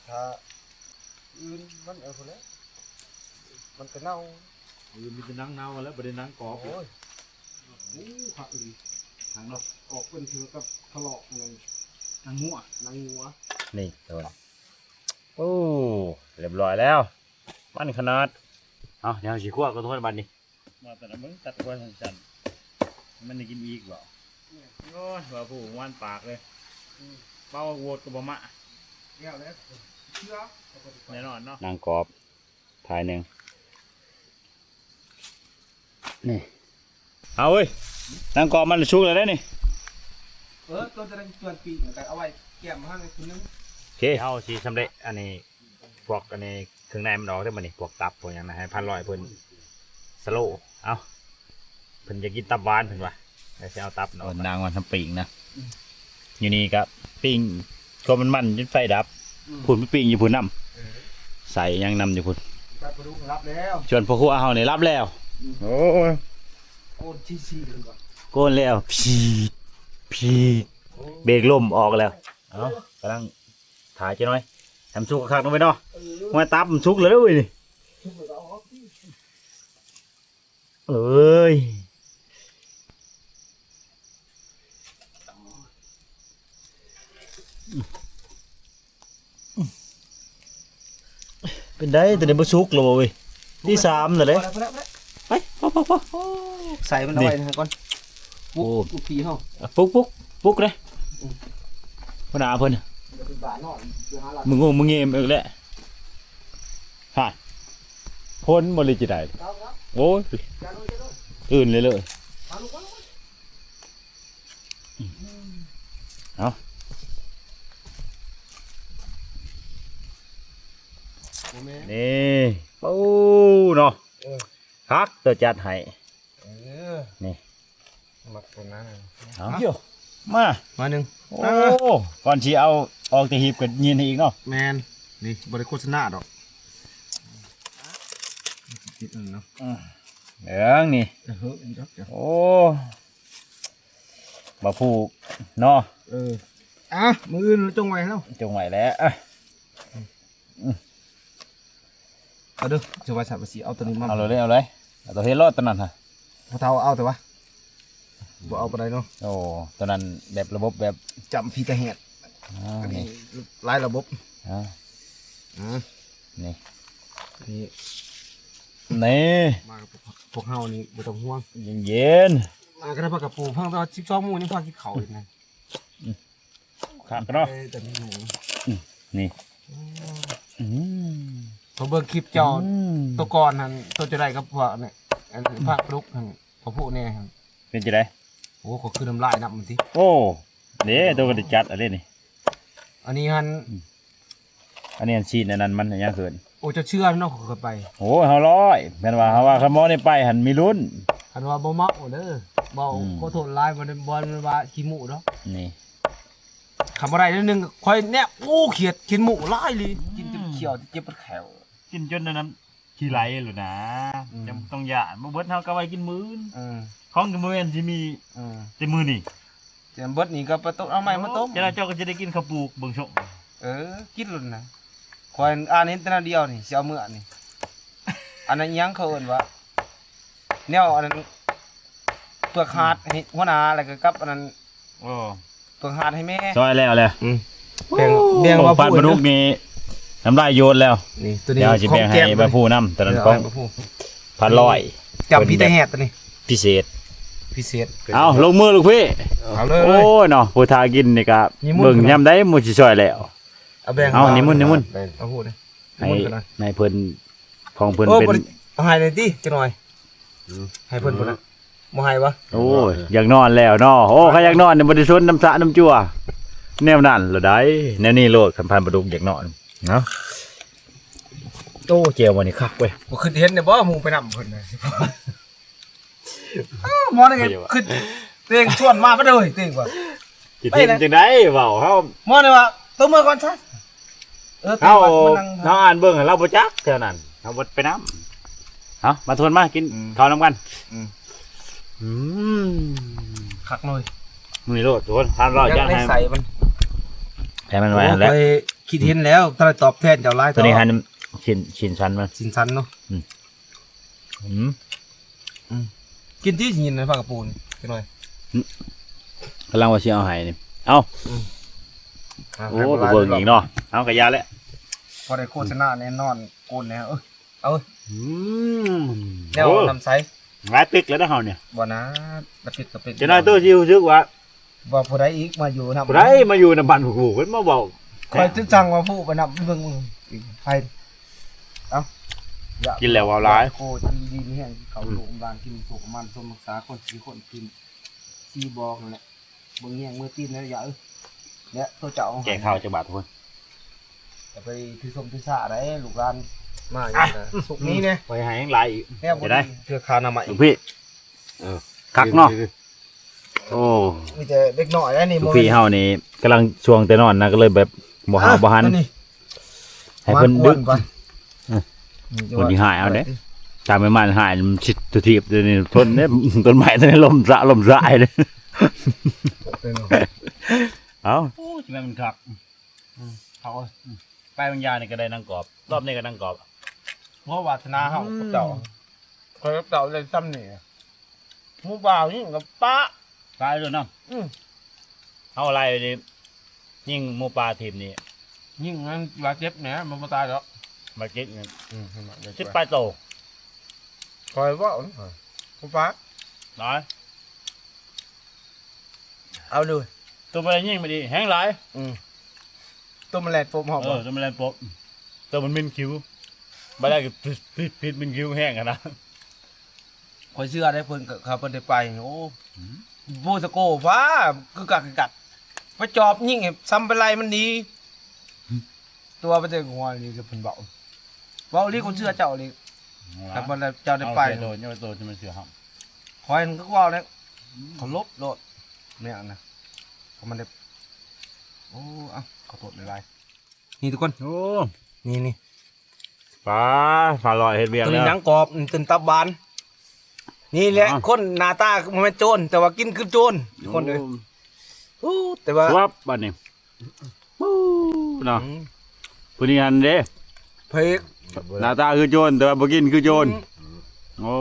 ຖ້າອື່ນມັນ ເອີ ພຸ້ນແຫຼະ ມັນກໍເນົ່າ ອື່ນມີແຕ່ໜັງເນົ່າແລ້ວ ບໍ່ໄດ້ໜັງກອບ ໂອ້ຍ ໂອ້ ຄັກອີ່ຫຼີ ເນາະ ອອກເປັນຄືກັບທະເລາະຫຍັງ ນາງງົວ ນາງງົວ ນີ້ ໂອ້ ຮຽບຮ້ອຍແລ້ວ ມັນຂະໜາດ. ເອົາ ດຽວເຮົາຊິຄົວກັນທຸກຄົນບັດນີ້ ວ່າແຕ່ລະເບິ່ງຕັດຫົວສັ້ນໆ ມັນໄດ້ກິນອີກບໍ່? ໂອ້ຍ ວ່າຜູ້ຫວານປາກເລີຍ ເປົ່າໂຫວດກໍບໍ່ມາ ແນ່ນອນເນາະ ນາງກອບ ຖ່າຍໜຶ່ງ ນີ້ ເອົາເວີຍ ນາງກອບມັນສຸກແລ້ວເດ້ນີ້ ເອີ ຕົວຈະໄດ້ຈວນປີກ ແລ້ວກໍເອົາໄວ້ແກ້ມໃຫ້ຄົນໜຶ່ງ ໂອເຄ ເຮົາຊິຊຳເລັດອັນນີ້ ພວກອັນນີ້ເຄື່ອງໃນມັນອອກເດ້ບັດນີ້ ພວກຕັບພວກຫຍັງນະ ໃຫ້ພັນຮ້ອຍເພິ່ນສະໂລ ເອົ້າ ເພິ່ນຢາກກິນຕັບຫວານເພິ່ນວ່າ ແລ້ວຊິເອົາຕັບເນາະ ເອີ ນາງວ່າທຳປີ້ງນະ ຢູ່ນີ້ກໍປີ້ງ ຄວາມມັນໆ ຈົນໄຟດັບ ອືມ ພຸ້ນໄປປີ້ງຢູ່ພຸ້ນນຳ ເອີ ໃສ່ຫຍັງນຳຢູ່ພຸ້ນ ຕັບປາດຸກຫຼັບແລ້ວ ສ່ວນພໍ່ຄົວເຮົານີ້ຫຼັບແລ້ວ ອືມ ໂອ້ຍ ໂກນຊີ້ໆ ເພິ່ນວ່າ ໂກນແລ້ວ ພີດ ພີດ ໂອ້ ເບຣກລົມອອກແລ້ວ ເອົ້າ ກຳລັງ ຖ້າຈັກໜ້ອຍ ໃຫ້ມັນສຸກຄັກໆ ເນາະເວີຍເນາະ ເອີ ຫົວຕັບມັນສຸກແລ້ວເວີຍນີ້ ເອີຍ ເປັນໄດ ຕົວນີ້ບໍ່ສຸກແລ້ວບໍ່ເວີຍ ທີສາມແລ້ວເດ້ ພໍແລ້ວ ພໍແລ້ວ ພໍແລ້ວ ໄປ ພໍ ພໍ ພໍ ໃສ່ມັນເອົາໄວ້ຫັ້ນກ່ອນ ປຸກ ປຸກຜີເຮົາ ປຸກ ປຸກ ປຸກເດ້ ອືມ ຫົວໜ້າເພິ່ນ ມຶງງົງມຶງເງມອີກແລ້ວ ຮະ ພົນບໍ່ຫຼືຊິໄດ້ ໂອ້ຍ ອື່ນເລີຍ ເອົາ ນີ້ ໂອ້ ເນາະ ເອີ ຄັກ ຕົວຈັດໃຫ້ ເອີ ນີ້ ມັກຕົວນັ້ນ ເອົາ ມາ ມາໜຶ່ງ ໂອ້ ກ່ອນຊິເອົາອອກແຕ່ຫີບກໍຍິນໃຫ້ອີກເນາະ ແມ່ນ ນີ້ບໍ່ໄດ້ໂຄສະນາດອກ ຕິດອັນເນາະ ອືມ ເບິ່ງນີ້ ເອີ ໂອ້ ບໍ່ຜູ້ເນາະ ເອີ ອ່ະ ມື້ອື່ນຈົ່ງໄວ້ເນາະ ຈົ່ງໄວ້ແຫຼະ ອືມ ເອົາເດີ ຈະວ່າຊັ້ນວ່າຊິເອົາຕົວນີ້ມາ ເອົາເລີຍ ເອົາເລີຍ ເອົາຕົວເຮັດໂລດຕົວນັ້ນຫະ ພໍ່ເຖົ້າເອົາແຕ່ວ່າ ບໍ່ເອົາປານໃດເນາະ ໂອ້ ຕົວນັ້ນແບບລະບົບແບບຈຳພີຕາແຮດ ອ່າ ອັນນີ້ ນີ້ ຫຼາຍລະບົບ ອ່າ ອືມ ນີ້ ນີ້ ນີ້ ມາກັບພວກເຮົານີ້ບໍ່ຕ້ອງຫ່ວງ ເຢັນໆ ມາກໍໄດ້ພາກັນປູ ເພິ່ນວ່າສິບສອງໂມງຍັງພາກິນເຂົ້າອີກນະ ອືມ ຄັກເນາະ ເອີ ແຕ່ມີໝູ ອືມ ນີ້ ອືມ ອືມ ເຂົາເບິ່ງຄລິບເຈົ້າ ອືມ ໂຕກ່ອນຫັ້ນ ໂຕຈະໄດ້ກັບພວກນີ້ ອັນພາກລຸກຫັ້ນ ເຂົາຜູ້ແນ່ຫັ້ນ ເປັນຈັ່ງໃດ ໂອ້ ກໍຄືນ້ຳລາຍນຳມັນຕິ ໂອ້ ເດ້ ໂຕກໍໄດ້ຈັດອັນນີ້ ອັນນີ້ຫັ້ນ ອືມ ອັນນີ້ອັນຊີ້ນອັນນັ້ນມັນຫຍັງເຂີນ ໂອ້ ເຈົ້າເຊື່ອເນາະ ຂ້ອຍໄປ ໂອ້ຍ ເຮົາຮ້ອຍ ແມ່ນວ່າ ເຮົາວ່າຄັນໝໍນີ້ໄປຫັ້ນມີລຸ້ນ ຄັນວ່າບໍ່ເມົາເດີ ເວົ້າ ອືມ ຂໍໂທດຫຼາຍ ບໍ່ໄດ້ ບໍ່ແມ່ນວ່າຂີ້ໝູດອກ ນີ້ ຄັນບໍ່ໄດ້ໜ້ອຍໜຶ່ງ ຂ້ອຍແນບ ໂອ້ ຂຽດ ຂີ້ໝູດຫຼາຍອີ່ຫຼີ ອືມ ກິນຈົນຂ້ຽວ ເຈັບປວດແຂ້ວ ກິນຈົນອັນນັ້ນ ຂີ້ໄຫຼໂລດນະ ອືມ ຈຳຕ້ອງຢ້ານ ບໍ່ເບິດເຮົາກໍໄວ້ກິນມື້ອື່ນ ເອີ ຂອງກໍບໍ່ແມ່ນຊິມີ ເອີ ແຕ່ມື້ນີ້ ຈະເບິດນີ້ກໍໄປຕົ້ມ ເອົາໃໝ່ມາຕົ້ມ ໂອ້ ຈະໄດ້ ເຈົ້າກໍຈະໄດ້ກິນເຂົ້າປູກເບິ່ງຊົງ ເອີ ກິນໂລດນະ ຂ້ອຍອ່ານເຫັນແຕ່ແນວດຽວນີ້ ຊິເອົາເມືອນີ້ ອັນນັ້ນຫຍັງເຂົາເອີ້ນວ່າ ແນວອັນນັ້ນ ເປືອກຫາດໃຫ້ຫົວໜ້າ ແລ້ວກໍກັບອັນນັ້ນ ໂອ້ ເພິ່ງຫາດໃຫ້ແມ່ ຊອຍແລ້ວແຫຼະ ອືມ ແບ່ງ ໂອ້ ແບ່ງວ່າ ໂອ້ ພັນປາດຸກນີ້ນ້ຳລາຍໂຍດແລ້ວ ນີ້ ຕົວນີ້ ດຽວຊິແບ່ງໃຫ້ ຂອງແຈມ ບ່າວພູນຳ ຕົວນັ້ນ ເອີ ຂອງ ເອົາໃຫ້ບ່າວພູ ພັນຮ້ອຍ ຈຳພີແຕ່ແຮດຕົວນີ້ ພິເສດ ພິເສດ ເອົາ ລົງມືລູກພີ່ ເອົາເລີຍ ໂອ້ຍເນາະ ຜູ້ຖ້າກິນນີ້ກະ ນິມົນ ເບິ່ງຍາມໃດໝູ່ຊິຊອຍແລ້ວ ເອົາແບ່ງ ເອົາ ນິມົນ ນິມົນ ເອົາຜູ້ນີ້ ໃຫ້ ໃຫ້ເພິ່ນ ຂອງເພິ່ນ ໂອ້ ເປັນ ບໍ່ໄດ້ ເອົາໃຫ້ແດ່ຕິ ຈັກໜ້ອຍ ອືມ ໃຫ້ເພິ່ນພຸ້ນນະ ບໍ່ໃຫ້ວະ ໂອ້ຍ ຢາກນອນແລ້ວເນາະ ໂອ້ ຄັນຢາກນອນນີ້ບໍ່ໄດ້ຊົນນ້ຳສະນ້ຳຈົວ ແນວນັ້ນລະໃດ ແນວນີ້ໂລດ ຄັນພັນປາດຸກຢາກນອນເນາະ ໂອ້ ແຈ່ວມື້ນີ້ຄັກເວີຍ ບໍ່ຄິດເຫັນແດ່ບໍ່ ໝູ່ໄປນຳເພິ່ນນະ ອ້າວ ໝໍນີ້ຄືຕົວເອງຊວນມາ ໄປເດີ ຕົວເອງວ່າ ຊິເຫັນຈັ່ງໃດເວົ້າ ເຮົາ ໝໍນີ້ວ່າ ໂຕເມືອກ່ອນຊະ ເອີ ເຮົາ ເຮົາອ່ານເບິ່ງ ເຮົາບໍ່ຈັກແຖວນັ້ນ ເຮົາບໍ່ໄປນຳ ເອົາ ມາຊວນມາກິນ ອືມ ເຂົ້ານຳກັນ ອືມ ອືມ ຄັກເລີຍ ມື້ນີ້ໂລດ ທຸກຄົນ ທານເຫຼົ້າ ຢາກໃຫ້ໃສ່ມັນ ໃຫ້ມັນໄວຫັ້ນແຫຼະ ໂອ້ຍ ຄິດເຫັນແລ້ວ ຕ້ອງໄດ້ຕອບແທນເຈົ້າຫຼາຍ ຕົວນີ້ ເນາະ ຫັ້ນ ຊິ້ນ ຊິ້ນສັນມັນ ຊິ້ນສັນເນາະ ອືມ ອືມ ອືມ ກິນຕິ ຊິກິນໃນຜ້າກະປູນີ້ຈັກໜ້ອຍ ອືມ ກຳລັງວ່າຊິເອົາໃຫ້ນີ້ ເອົ້າ ອືມ ໂອ້ ໄປເບິ່ງອີກເນາະ ເອົາກະຢ່າແຫຼະ ພໍໄດ້ໂຄສະນາແນ່ນອນ ໂກນແນ່ ເອີ ເອົາ ອືມ ແນວ ໂອ້ ນ້ຳໃສ ຫຼາຍເປັກແລ້ວເດ້ເຮົານີ້ ບໍ່ນາ ລະປິດກະປິດ ຈະໜ້ອຍໂຕຊິຮູ້ສຶກວ່າ ວ່າຜູ້ໃດອີກມາຢູ່ນຳ ຜູ້ໃດມາຢູ່ນຳບ້ານຜູ້ ເພິ່ນມາເວົ້າ ຂ້ອຍຈະສັ່ງວ່າຜູ້ໄປນຳເບິ່ງ ໃຜ ເອົ້າ ກິນແລ້ວເວົ້າຫຼາຍ ໂອ້ ກິນດີມີແຮງ ເຂົ້າ ອືມ ໂຮງບານ ກິນສຸກມັນສົມຮັກສາຄົນ ສີ່ຄົນກິນ ສີ່ບອກນັ້ນແຫຼະ ເບິ່ງແຍງມືຕີນແລ້ວຢ່າເອີຍ ແລະໂຕເຈົ້າ ແກ່ເຂົ້າຈັກບາດພຸ້ນ ຈະໄປຖືສົມຖືສາໄດ້ ລູກຫຼານມາຢູ່ ສຸກນີ້ແນ່ ຂ້ອຍໃຫ້ແຮງຫຼາຍອີກ ແນ່ບໍ່ດີ ເທື່ອຄານຳມາອີກ ລູກພີ່ ເອີ ຄັກເນາະ ໂອ້ ມີແຕ່ເດັກນ້ອຍແລ້ວນີ້ ລູກພີ່ເຮົານີ້ກຳລັງຊ່ວງແຕ່ນອນນະ ກໍເລີຍແບບບໍ່ຫາວບໍ່ຫັນ ໃຫ້ເພິ່ນດຶກ ເອີ ເພິ່ນຊິຫາຍເອົາເດ້ ຕາມໄປມາຫາຍ ມັນຊິຖືບ ຕົວນີ້ທົນເດ້ ຕົ້ນໄມ້ຕົວນີ້ລົ້ມສະ ລົ້ມສາຍເດ້ ເອົ້າ ໂອ້ ຊິແມ່ນມັນຄັກ ອືມ ເຂົາ ອືມ ໄປບາງຢ່າງນີ້ກໍໄດ້ໜັງກອບ ລອບນີ້ກໍໜັງກອບ ເພາະວາສະໜາເຮົາ ອືມ ກັບເຈົ້າ ຂ້ອຍກັບເຈົ້າໄດ້ຊ່ຳນີ້ ໝູ່ບ່າວຍິງກັບປະ ຕາຍໂລດເນາະ ອືມ ເຮົາໄລ່ນີ້ ຍິງໝູ່ປ່າທີມນີ້ ຍິງນັ້ນບາດເຈັບແຫຼະ ມັນບໍ່ຕາຍດອກ ບາດເຈັບນີ້ ອືມ ສິບປາຍໂຕ ຂ້ອຍເວົ້າ ໝູ່ປ່າ ຕາຍ ເອົາເລີຍ ຕົວບໍ່ໄດ້ຍິງມັນອີກແຮງຫຼາຍ ອືມ ຕົວມັນແລ່ນປົບເຮົາ ເອີ ບໍ່ ຕົວມັນແລ່ນປົບ ຕົວມັນມິນຄິວ ບາດໃດກໍຜິດ ຜິດມິນຄິວແຮງຫັ້ນນະ ຂ້ອຍເຊື່ອໄດ້ເພິ່ນ ເຂົາເພິ່ນໄດ້ໄປ ໂອ້ ອືມ ໂບສະໂກຟ້າ ກຶກກັກກຶກກັກ ໄປຈອບຍິງໃຫ້ຊຳໄປໄລ່ມັນໜີ ອືມ ຕົວໄປແຕ່ຫົວນີ້ ເພິ່ນເວົ້າ ເວົ້າອີ່ຫຼີ ຂ້ອຍເຊື່ອເຈົ້າອີ່ຫຼີ ຖ້າບໍ່ໄດ້ເຈົ້າໄດ້ໄປ ເອົາແຕ່ໂຕ ເຈົ້າໂຕທີ່ມັນເຊື່ອເຮົາ ຂ້ອຍນັ້ນກໍເວົ້າແລ້ວ ອືມ ເຄົາລົບໂລດ ແມ່ນນະ ເຂົາມັນໄດ້ ໂອ້ ເອົາ ຂໍໂທດຫຼາຍໆ ນີ້ທຸກຄົນ ໂອ້ ນີ້ໆ ປາ ປາຫຼອຍເຮັດວຽກ ຕົວນີ້ແລ້ວ ໜັງກອບ ຕົວນີ້ຕັບຫວານ ນີ້ແຫຼະ ອໍ ຄົນໜ້າຕາບໍ່ແມ່ນໂຈນ ແຕ່ວ່າກິນຄືໂຈນ ທຸກຄົນເອີຍ ໂອ້ ໂອ້ ແຕ່ວ່າ ສວບບາດນີ້ ໂອ້ ເນາະ ອືມ ຜູ້ນີ້ຫັ້ນເດ້ ພະເອກ ໜ້າຕາຄືໂຈນ ແຕ່ວ່າບໍ່ກິນຄືໂຈນ ອືມ ໂອ້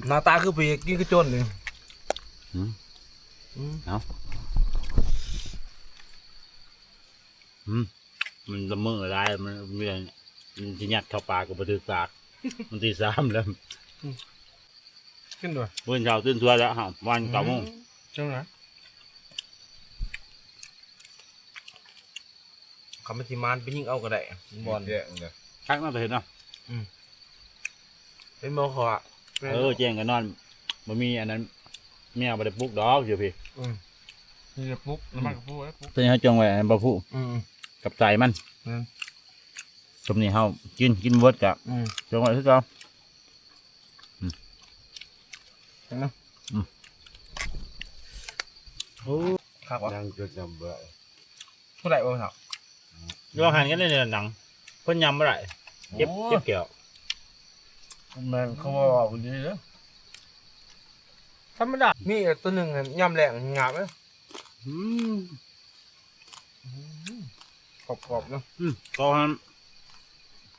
ໜ້າຕາຄືພະເອກ ກິນຄືໂຈນເດ້ ອືມ ອືມ ເອົາ ອືມ ມັນລະເມີຫຼາຍ ມັນ ມັນຊິຍັດເຂົ້າປາກກໍບໍ່ຖືກປາກ ມັນຕີສາມແລ້ວ ອືມ ຂຶ້ນດ້ວຍ ມື້ເຊົ້າຕື່ນສວຍແລ້ວ ຫາ ປະມານ ອືມ ເກົ້າໂມງ ຈັ່ງໃດ ຄັນມັນຊິມານໄປຍິງເອົາກໍໄດ້ ບ່ອນ ແຈ້ງເດ້ ຄັກເນາະ ຕາເຫັນເນາະ ອືມ ເປັນບໍ່ ເຂົາວ່າ ເອີ ແຈ້ງກໍນອນ ບໍ່ມີອັນນັ້ນ ເມຍບໍ່ໄດ້ປຸກດອກຢູ່ພີ້ ອືມ ມີແຕ່ປຸກ ອືມ ນ້ຳມັນກໍປຸກ ແລ້ວປຸກ ຕົວນີ້ເຮົາຈົ່ງໄວ້ໃຫ້ບໍ່ຜູ້ ອືມ ກັບໃສ່ມັນ ແມ່ນ ສົມນີ້ເຮົາກິນ ກິນບໍ່ເບິດກະ ອືມ ຈົ່ງໄວ້ຄືເກົ່າ ອືມ ເຫັນເນາະ ອືມ ໂອ້ ຄັກວ່ະ ຍັງຈົດຈຳບໍ່ໄດ້ ຜູ້ໃດບໍ່ເນາະ ລອງຫັນກັນໄດ້ແນວໜັງ ເພິ່ນຍຳບໍ່ໄດ້ ເຈັບ ໂອ້ຍ ເຈັບແກ້ວ ແມ່ນ ເຂົາເວົ້າດີເດີ ທຳມະດາ ມີຕົວໜຶ່ງຍາມແລງງາມເດ້ ອືມ ອືມ ກອບໆເນາະ ອືມ ເຂົາຫັ້ນ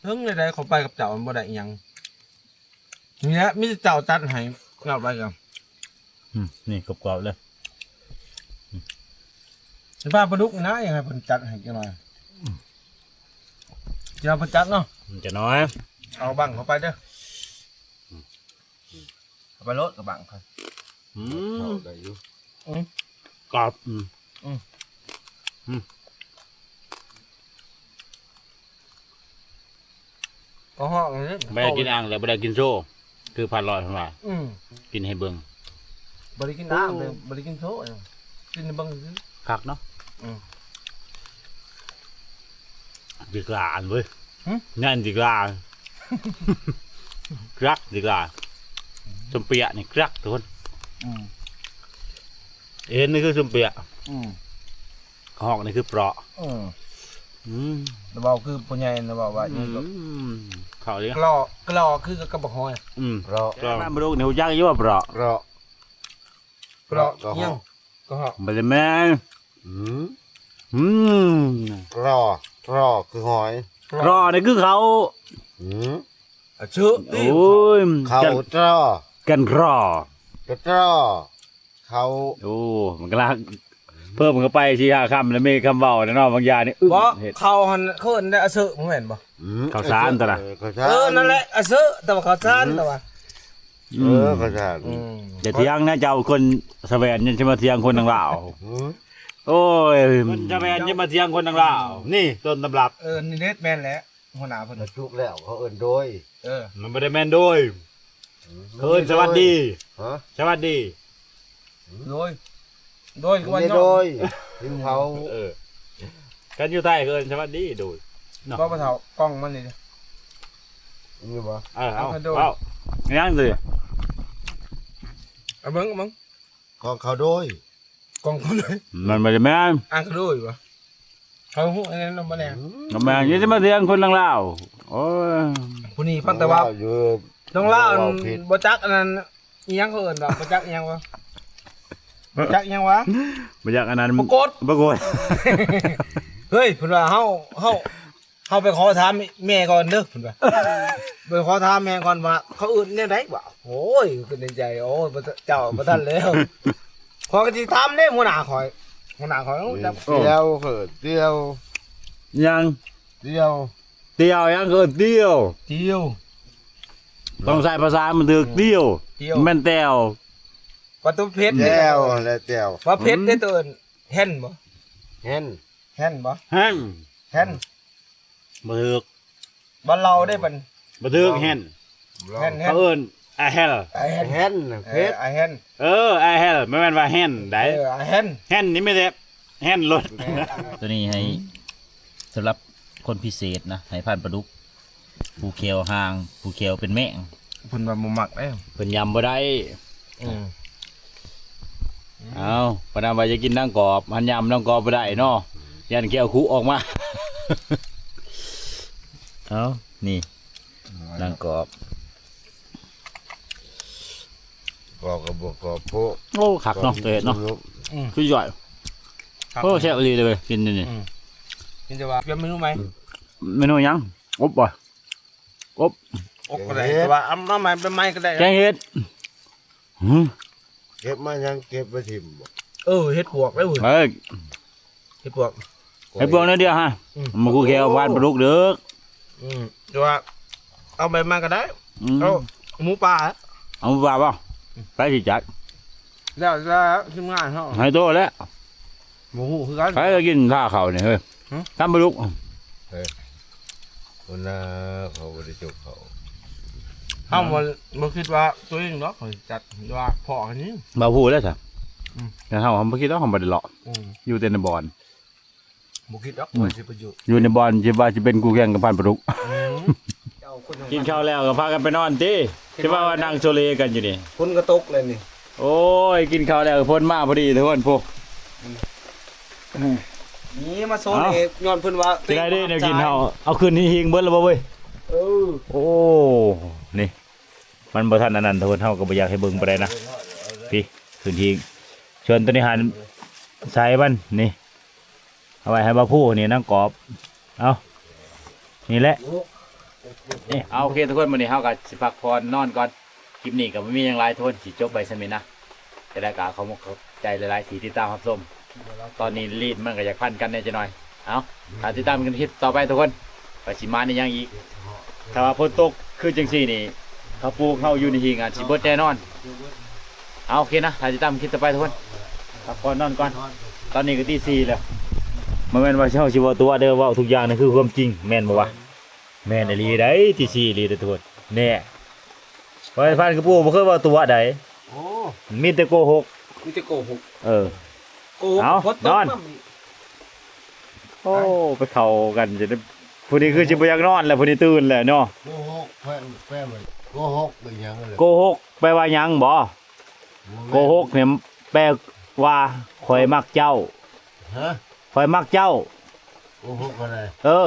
ເຖິງໃດໆ ເຂົາໄປກັບເຈົ້າມັນບໍ່ໄດ້ອີ່ຫຍັງ ນີ້ແຫຼະ ມີແຕ່ເຈົ້າຈັດໃຫ້ ເອົາໄປກັນ ອືມ ນີ້ກອບໆເລີຍ ອືມ ຊິພາປາດຸກນີ້ນະ ຢາກໃຫ້ເພິ່ນຈັດໃຫ້ຈັກໜ່ອຍ ອືມ ຊິເອົາເພິ່ນຈັດເນາະ ມັນຈະນ້ອຍ ເອົາບັ້ງເຂົ້າໄປເດີ ອືມ ເອົາໄປໂລດກະບັ້ງເຂົາ ອືມ ໄດ້ຢູ່ ອືມ ກອບ ອືມ ອືມ ອືມ ກໍຮ້ອງນີ້ ບໍ່ໄດ້ກິນອ່າງແລ້ວບໍ່ໄດ້ກິນໂຊ ຄືພັນຮ້ອຍເພິ່ນວ່າ ອືມ ກິນໃຫ້ເບິ່ງ ບໍ່ໄດ້ກິນອ່າງເລີຍ ບໍ່ໄດ້ກິນໂຊ ກິນໃຫ້ເບິ່ງຊື່ ຄັກເນາະ ອືມ ດີກວ່າອັນເວີຍ ຫຶ ນັ້ນດີກວ່າ ຄັກດີກວ່າ ສົມເປຍນີ້ຄັກທຸກຄົນ ອືມ ເອັນນີ້ຄືສົມເປຍ ອືມ ຮອກນີ້ຄືເປາະ ອືມ ອືມ ລະເວົ້າຄືພໍ່ໃຫຍ່ລະເວົ້າວ່າ ອືມ ນີ້ກໍ ເຂົ້າເດ້ ກລໍ ກລໍຄືກັບບັກຫອຍ ອືມ ເປາະ ກລໍ ມາລຸກນີ້ຮູ້ຈັກຢູ່ວ່າເປາະ ເປາະ ເປາະ ກະຮອກ ຫຍັງ ກະຮອກ ບໍ່ໄດ້ແມ່ນ ອືມ ອືມ ກລໍ ກລໍຄືຫອຍ ກລໍນີ້ຄືເຂົ້າ ອືມ ອະຊຶ ໂອ້ຍ ເຂົ້າ ກັນ ກລໍ ກະກລໍ ເຂົ້າ ໂອ້ ມັນກະລາ ເພີ່ມເຂົ້າໄປສີ່ຫ້າຄຳ ແລ້ວມີຄຳເວົ້າແນ່ນອນ ບາງຢ່າງນີ້ອຶ້ງ ບໍ່ ເຮັດ ເຂົາຫັ້ນ ເຂົາເອີ້ນອາເຊີ ບໍ່ແມ່ນບໍ່? ອືມ ເຂົ້າສານຕົວລະ ເອີ ເຂົ້າສານ ເອີ ນັ້ນແຫຼະ ອາເຊີ ແຕ່ວ່າເຂົ້າສານ ອືມ ແຕ່ວ່າ ອືມ ເອີ ເຂົ້າສານ ອືມ ຢ່າຖຽງນະ ເຈົ້າຄົນສະແຫວນ ຍັງຊິມາຖຽງຄົນທາງລາວ ອືມ ໂອ້ຍ ຄົນສະແຫວນ ຢ່າມາຖຽງຄົນທາງລາວ ນີ້ຕົ້ນຕຳລັບ ເອີ ນີ້ເດັດ ແມ່ນແຫຼະ ຫົວໜ້າເພິ່ນ ມັນສຸກແລ້ວ ເຂົາເອີ້ນໂດຍ ເອີ ມັນບໍ່ໄດ້ແມ່ນໂດຍ ເຂົາເອີ້ນສະຫວັດດີ ຮະ ສະຫວັດດີ ໂດຍ ໂດຍ ຄືວ່າໂດຍ ກິນເຂົ້າ ເອີ ຄັນຢູ່ໄທເຂົາເອີ້ນສະຫວັດດີໂດຍເນາະ ບໍ່ ບໍ່ເຖົ້າ ກ້ອງມັນນີ້ ນີ້ບໍ່ ເອີ ເອົາ ເອົາ ເອົາ ຍັງຊິ ເອົາເບິ່ງ ເອົາເບິ່ງ ກ້ອງເຂົ້າໂດຍ ກ້ອງເຂົ້າໂດຍ ມັນບໍ່ໄດ້ແມ່ນ ອ່ານເຂົ້າໂດຍບໍ່? ເຂົາຮູ້ອັນນັ້ນນຳບໍ່ແນ່ ອືມ ບໍ່ແມ່ນ ຢ່າຊິມາຖຽງຄົນທາງລາວ ໂອ້ຍ ຜູ້ນີ້ພັນຕະວ່າ ລາວຢູ່ ນ້ອງລາວ ລາວຜິດ ບໍ່ຈັກອັນນັ້ນ ອີຫຍັງເຂົາເອີ້ນວ່າ ບໍ່ຈັກອີຫຍັງວະ ບໍ່ຈັກອີຫຍັງວະ ບໍ່ຈັກອັນນັ້ນ ປາກົດ ປາກົດ ເຮີ້ຍ ເພິ່ນວ່າເຮົາ ເຮົາ ເຮົາໄປຂໍຖາມແມ່ກ່ອນເດີ ເພິ່ນວ່າ ໄປຂໍຖາມແມ່ກ່ອນວ່າ ເຂົາເອີ້ນແນວໃດວະ ໂອ້ຍ ຄິດໃນໃຈ ໂອ້ຍ ບໍ່ ເຈົ້າບໍ່ທັນແລ້ວ ຂ້ອຍກໍຊິຖາມເດ້ ຫົວໜ້າຂ້ອຍ ຫົວໜ້າຂ້ອຍ ເອີ ຕຽວ ເອີ ຕຽວ ຫຍັງ ຕຽວ ຕຽວ ຫຍັງ ເອີ້ນຕຽວ ຕຽວ ຕ້ອງໃຊ້ພາສາໃຫ້ມັນຖືກ ຕຽວ ຕຽວ ແມ່ນແຕ່ວ ວ່າຕົວເຜັດ ແຈ່ວ ແລະ ແຈ່ວ ວ່າເຜັດເດ້ ອືມ ຕົວເອີ້ນ ແຮນບໍ່ ແຮນ ແຮນບໍ່ ແຮນ ແຮນ ບໍ່ຖືກ ບໍ່ເລົ່າເດ້ບັດ ບໍ່ຖືກ ແຮນ ແຮນ ແຮນ ເຂົາເອີ້ນ ອາແຮນ ອາແຮນ ແຮນ ເອີ ເຜັດ ອາແຮນ ເອີ ອາແຮນ ບໍ່ແມ່ນວ່າແຮນໃດ ເອີ ອາແຮນ ແຮນນີ້ມີແຕ່ແຮນລົດ ແມ່ນ ຕົວນີ້ໃຫ້ ສຳລັບຄົນພິເສດນະ ໃຫ້ພັນປາດຸກ ຜູ້ແຂ້ວຫ່າງ ຜູ້ແຂ້ວເປັນແມງ ເພິ່ນວ່າບໍ່ມັກເດ້ ເພິ່ນຍຳບໍ່ໄດ້ ອືມ ເອົາ ປານນັ້ນວ່າຢາກກິນນາງກອບ ຫັ້ນຍຳນາງກອບບໍ່ໄດ້ເນາະ ຢ້ານແຂ້ວຄຸອອກມາ ເອົາ ນີ້ ນາງກອບ ກອບກໍບໍ່ກອບໂພດ ໂອ້ ຄັກເນາະ ຕົວເຮັດເນາະ ອືມ ຄືຢອດ ຄັກ ໂອ້ ແຊບອີ່ຫຼີເລີຍເວີຍ ກິນຢູ່ນີ້ ອືມ ກິນແຕ່ວ່າປ່ຽນເມນູໃໝ່ ເມນູຫຍັງ ອົບບໍ່ ອົບ ອົບກໍໄດ້ ແຕ່ວ່າເອົາມາໃໝ່ ເປັນໃໝ່ກໍໄດ້ ແກງເຫັດ ຫື ເກັບມາຫຍັງ ເກັບໄວ້ຖິ້ມບໍ່ ເອີ ເຫັດປວກເດ້ເວີຍ ເອີ ເຫັດປວກ ເຫັດປວກໜ້ອຍດຽວຮະ ອືມ ມາຄູ່ແຂ້ວບ້ານປາດຸກເດີ ອືມ ແຕ່ວ່າເອົາໃບມາກໍໄດ້ ອືມ ເອົາໝູປ່າ ເອົາໝູປ່າບໍ່ ອືມ ໃຜຊິຈັດ ແລ້ວ ແລ້ວທີມງານເຮົາ ໃຫ້ໂຕແລ້ວ ບໍ່ຮູ້ຄືກັນ ໃຜຈະກິນຖ້າເຂົ້ານີ້ເຮີ້ຍ ຫື ຕຳປາດຸກ ເຮີ້ຍ ຫົວໜ້າເຂົາບໍ່ໄດ້ຈົກເຂົາ ເຮົາບໍ່ ບໍ່ຄິດວ່າຕົວເອງດອກ ເຂົາຈັດວ່າພໍ້ກັນນີ້ ບໍ່ຮູ້ແລ້ວຊະ ອືມ ແຕ່ເຮົາບໍ່ຄິດດອກ ເຮົາບໍ່ໄດ້ເລາະ ອືມ ຢູ່ແຕ່ໃນບ່ອນ ບໍ່ຄິດດອກ ອືມ ວ່າຊິໄປຢູ່ ຢູ່ໃນບ່ອນທີ່ວ່າຊິເປັນຄູ່ແຂ່ງກັບພັນປາດຸກ ອືມ ກິນເຂົ້າແລ້ວກໍພາກັນໄປນອນຕິ ທີ່ວ່າ ວ່ານັ່ງໂຊເລກັນຢູ່ນີ້ ຝົນກໍຕົກແລ້ວນີ້ ໂອ້ຍ ກິນເຂົ້າແລ້ວຝົນມາພໍດີທຸກຄົນ ພຸ້ນ ນີ້ມາໂຊເລ ເອົ້າ ຍ້ອນເພິ່ນວ່າ ຊິໄດ້ເດ້ແນວກິນເຮົາ ເອົາຂຶ້ນຫີງເບິດແລ້ວບໍ່ເວີຍ ເອີ ໂອ້ ນີ້ ມັນບໍ່ທັນອັນນັ້ນ ທຸກຄົນ ເຮົາກໍບໍ່ຢາກໃຫ້ເບິ່ງປານໃດນະ ພີ້ ຂຶ້ນຫີງ ສ່ວນຕົວນີ້ຫັ້ນ ໃສ່ມັນ ນີ້ ເອົາໄວ້ໃຫ້ບ່າວພູນີ້ນາງກອບ ເອົາ ນີ້ແຫຼະ ນີ້ ເອົາ ໂອເຄ ທຸກຄົນ ມື້ນີ້ເຮົາກໍຊິພັກຜ່ອນນອນກ່ອນ ຄລິບນີ້ກໍບໍ່ມີຫຍັງຫຼາຍ ທຸກຄົນ ຊິຈົບໄວ້ສ່ຳນີ້ນະ ຈະໄດ້ກໍຂໍຂອບໃຈຫຼາຍໆທີ່ຕິດຕາມຮັບຊົມ ຕອນນີ້ລີດມັນກໍຢາກພັນກັນແດ່ຈັກໜ້ອຍ ເອົາ ຖ້າຕິດຕາມກັນຄລິບຕໍ່ໄປທຸກຄົນ ວ່າຊິມາໃນຫຍັງອີກ ຖ້າວ່າຝົນຕົກຄືຈັ່ງຊີ້ນີ້ ເຂົ້າປູກເຮົາຢູ່ໃນຫີງອາດຊິເບິດແນ່ນອນ ເອົາ ໂອເຄນະ ຖ້າຕິດຕາມຄລິບຕໍ່ໄປທຸກຄົນ ພັກຜ່ອນນອນກ່ອນ ຕອນນີ້ກໍຕີສີ່ແລ້ວ ບໍ່ແມ່ນວ່າເຮົາຊິເວົ້າຕົວະເດີ ເວົ້າທຸກຢ່າງນີ້ຄືຄວາມຈິງ ແມ່ນບໍ່ວະ? ແມ່ນອີ່ຫຼີໃດ໋ ຕີສີ່ອີ່ຫຼີເດີທຸກຄົນ ແນ່ ວ່າພັນກະປູບໍ່ເຄີຍເວົ້າຕົວະໃດ ໂອ້ ມີແຕ່ໂກຫົກ ມີແຕ່ໂກຫົກ ເອີ ໂກຫົກ ເອົ້າ ຝົນຕົກນອນ ມາ ໂອ້ ໄປເຂົ້າກັນຈະໄດ້ ຜູ້ນີ້ຄືຊິບໍ່ຢາກນອນແລ້ວ ຜູ້ນີ້ຕື່ນແລ້ວເນາະ ໂກຫົກ ແປ ແປ ໂກຫົກເປັນຫຍັງເລີຍ ໂກຫົກແປວ່າຫຍັງບໍ? ບໍ່ແມ່ນ ໂກຫົກນີ້ແປວ່າ ຂ້ອຍມັກເຈົ້າ ຮະ? ຂ້ອຍມັກເຈົ້າ ໂກຫົກອັນໃດ? ເອີ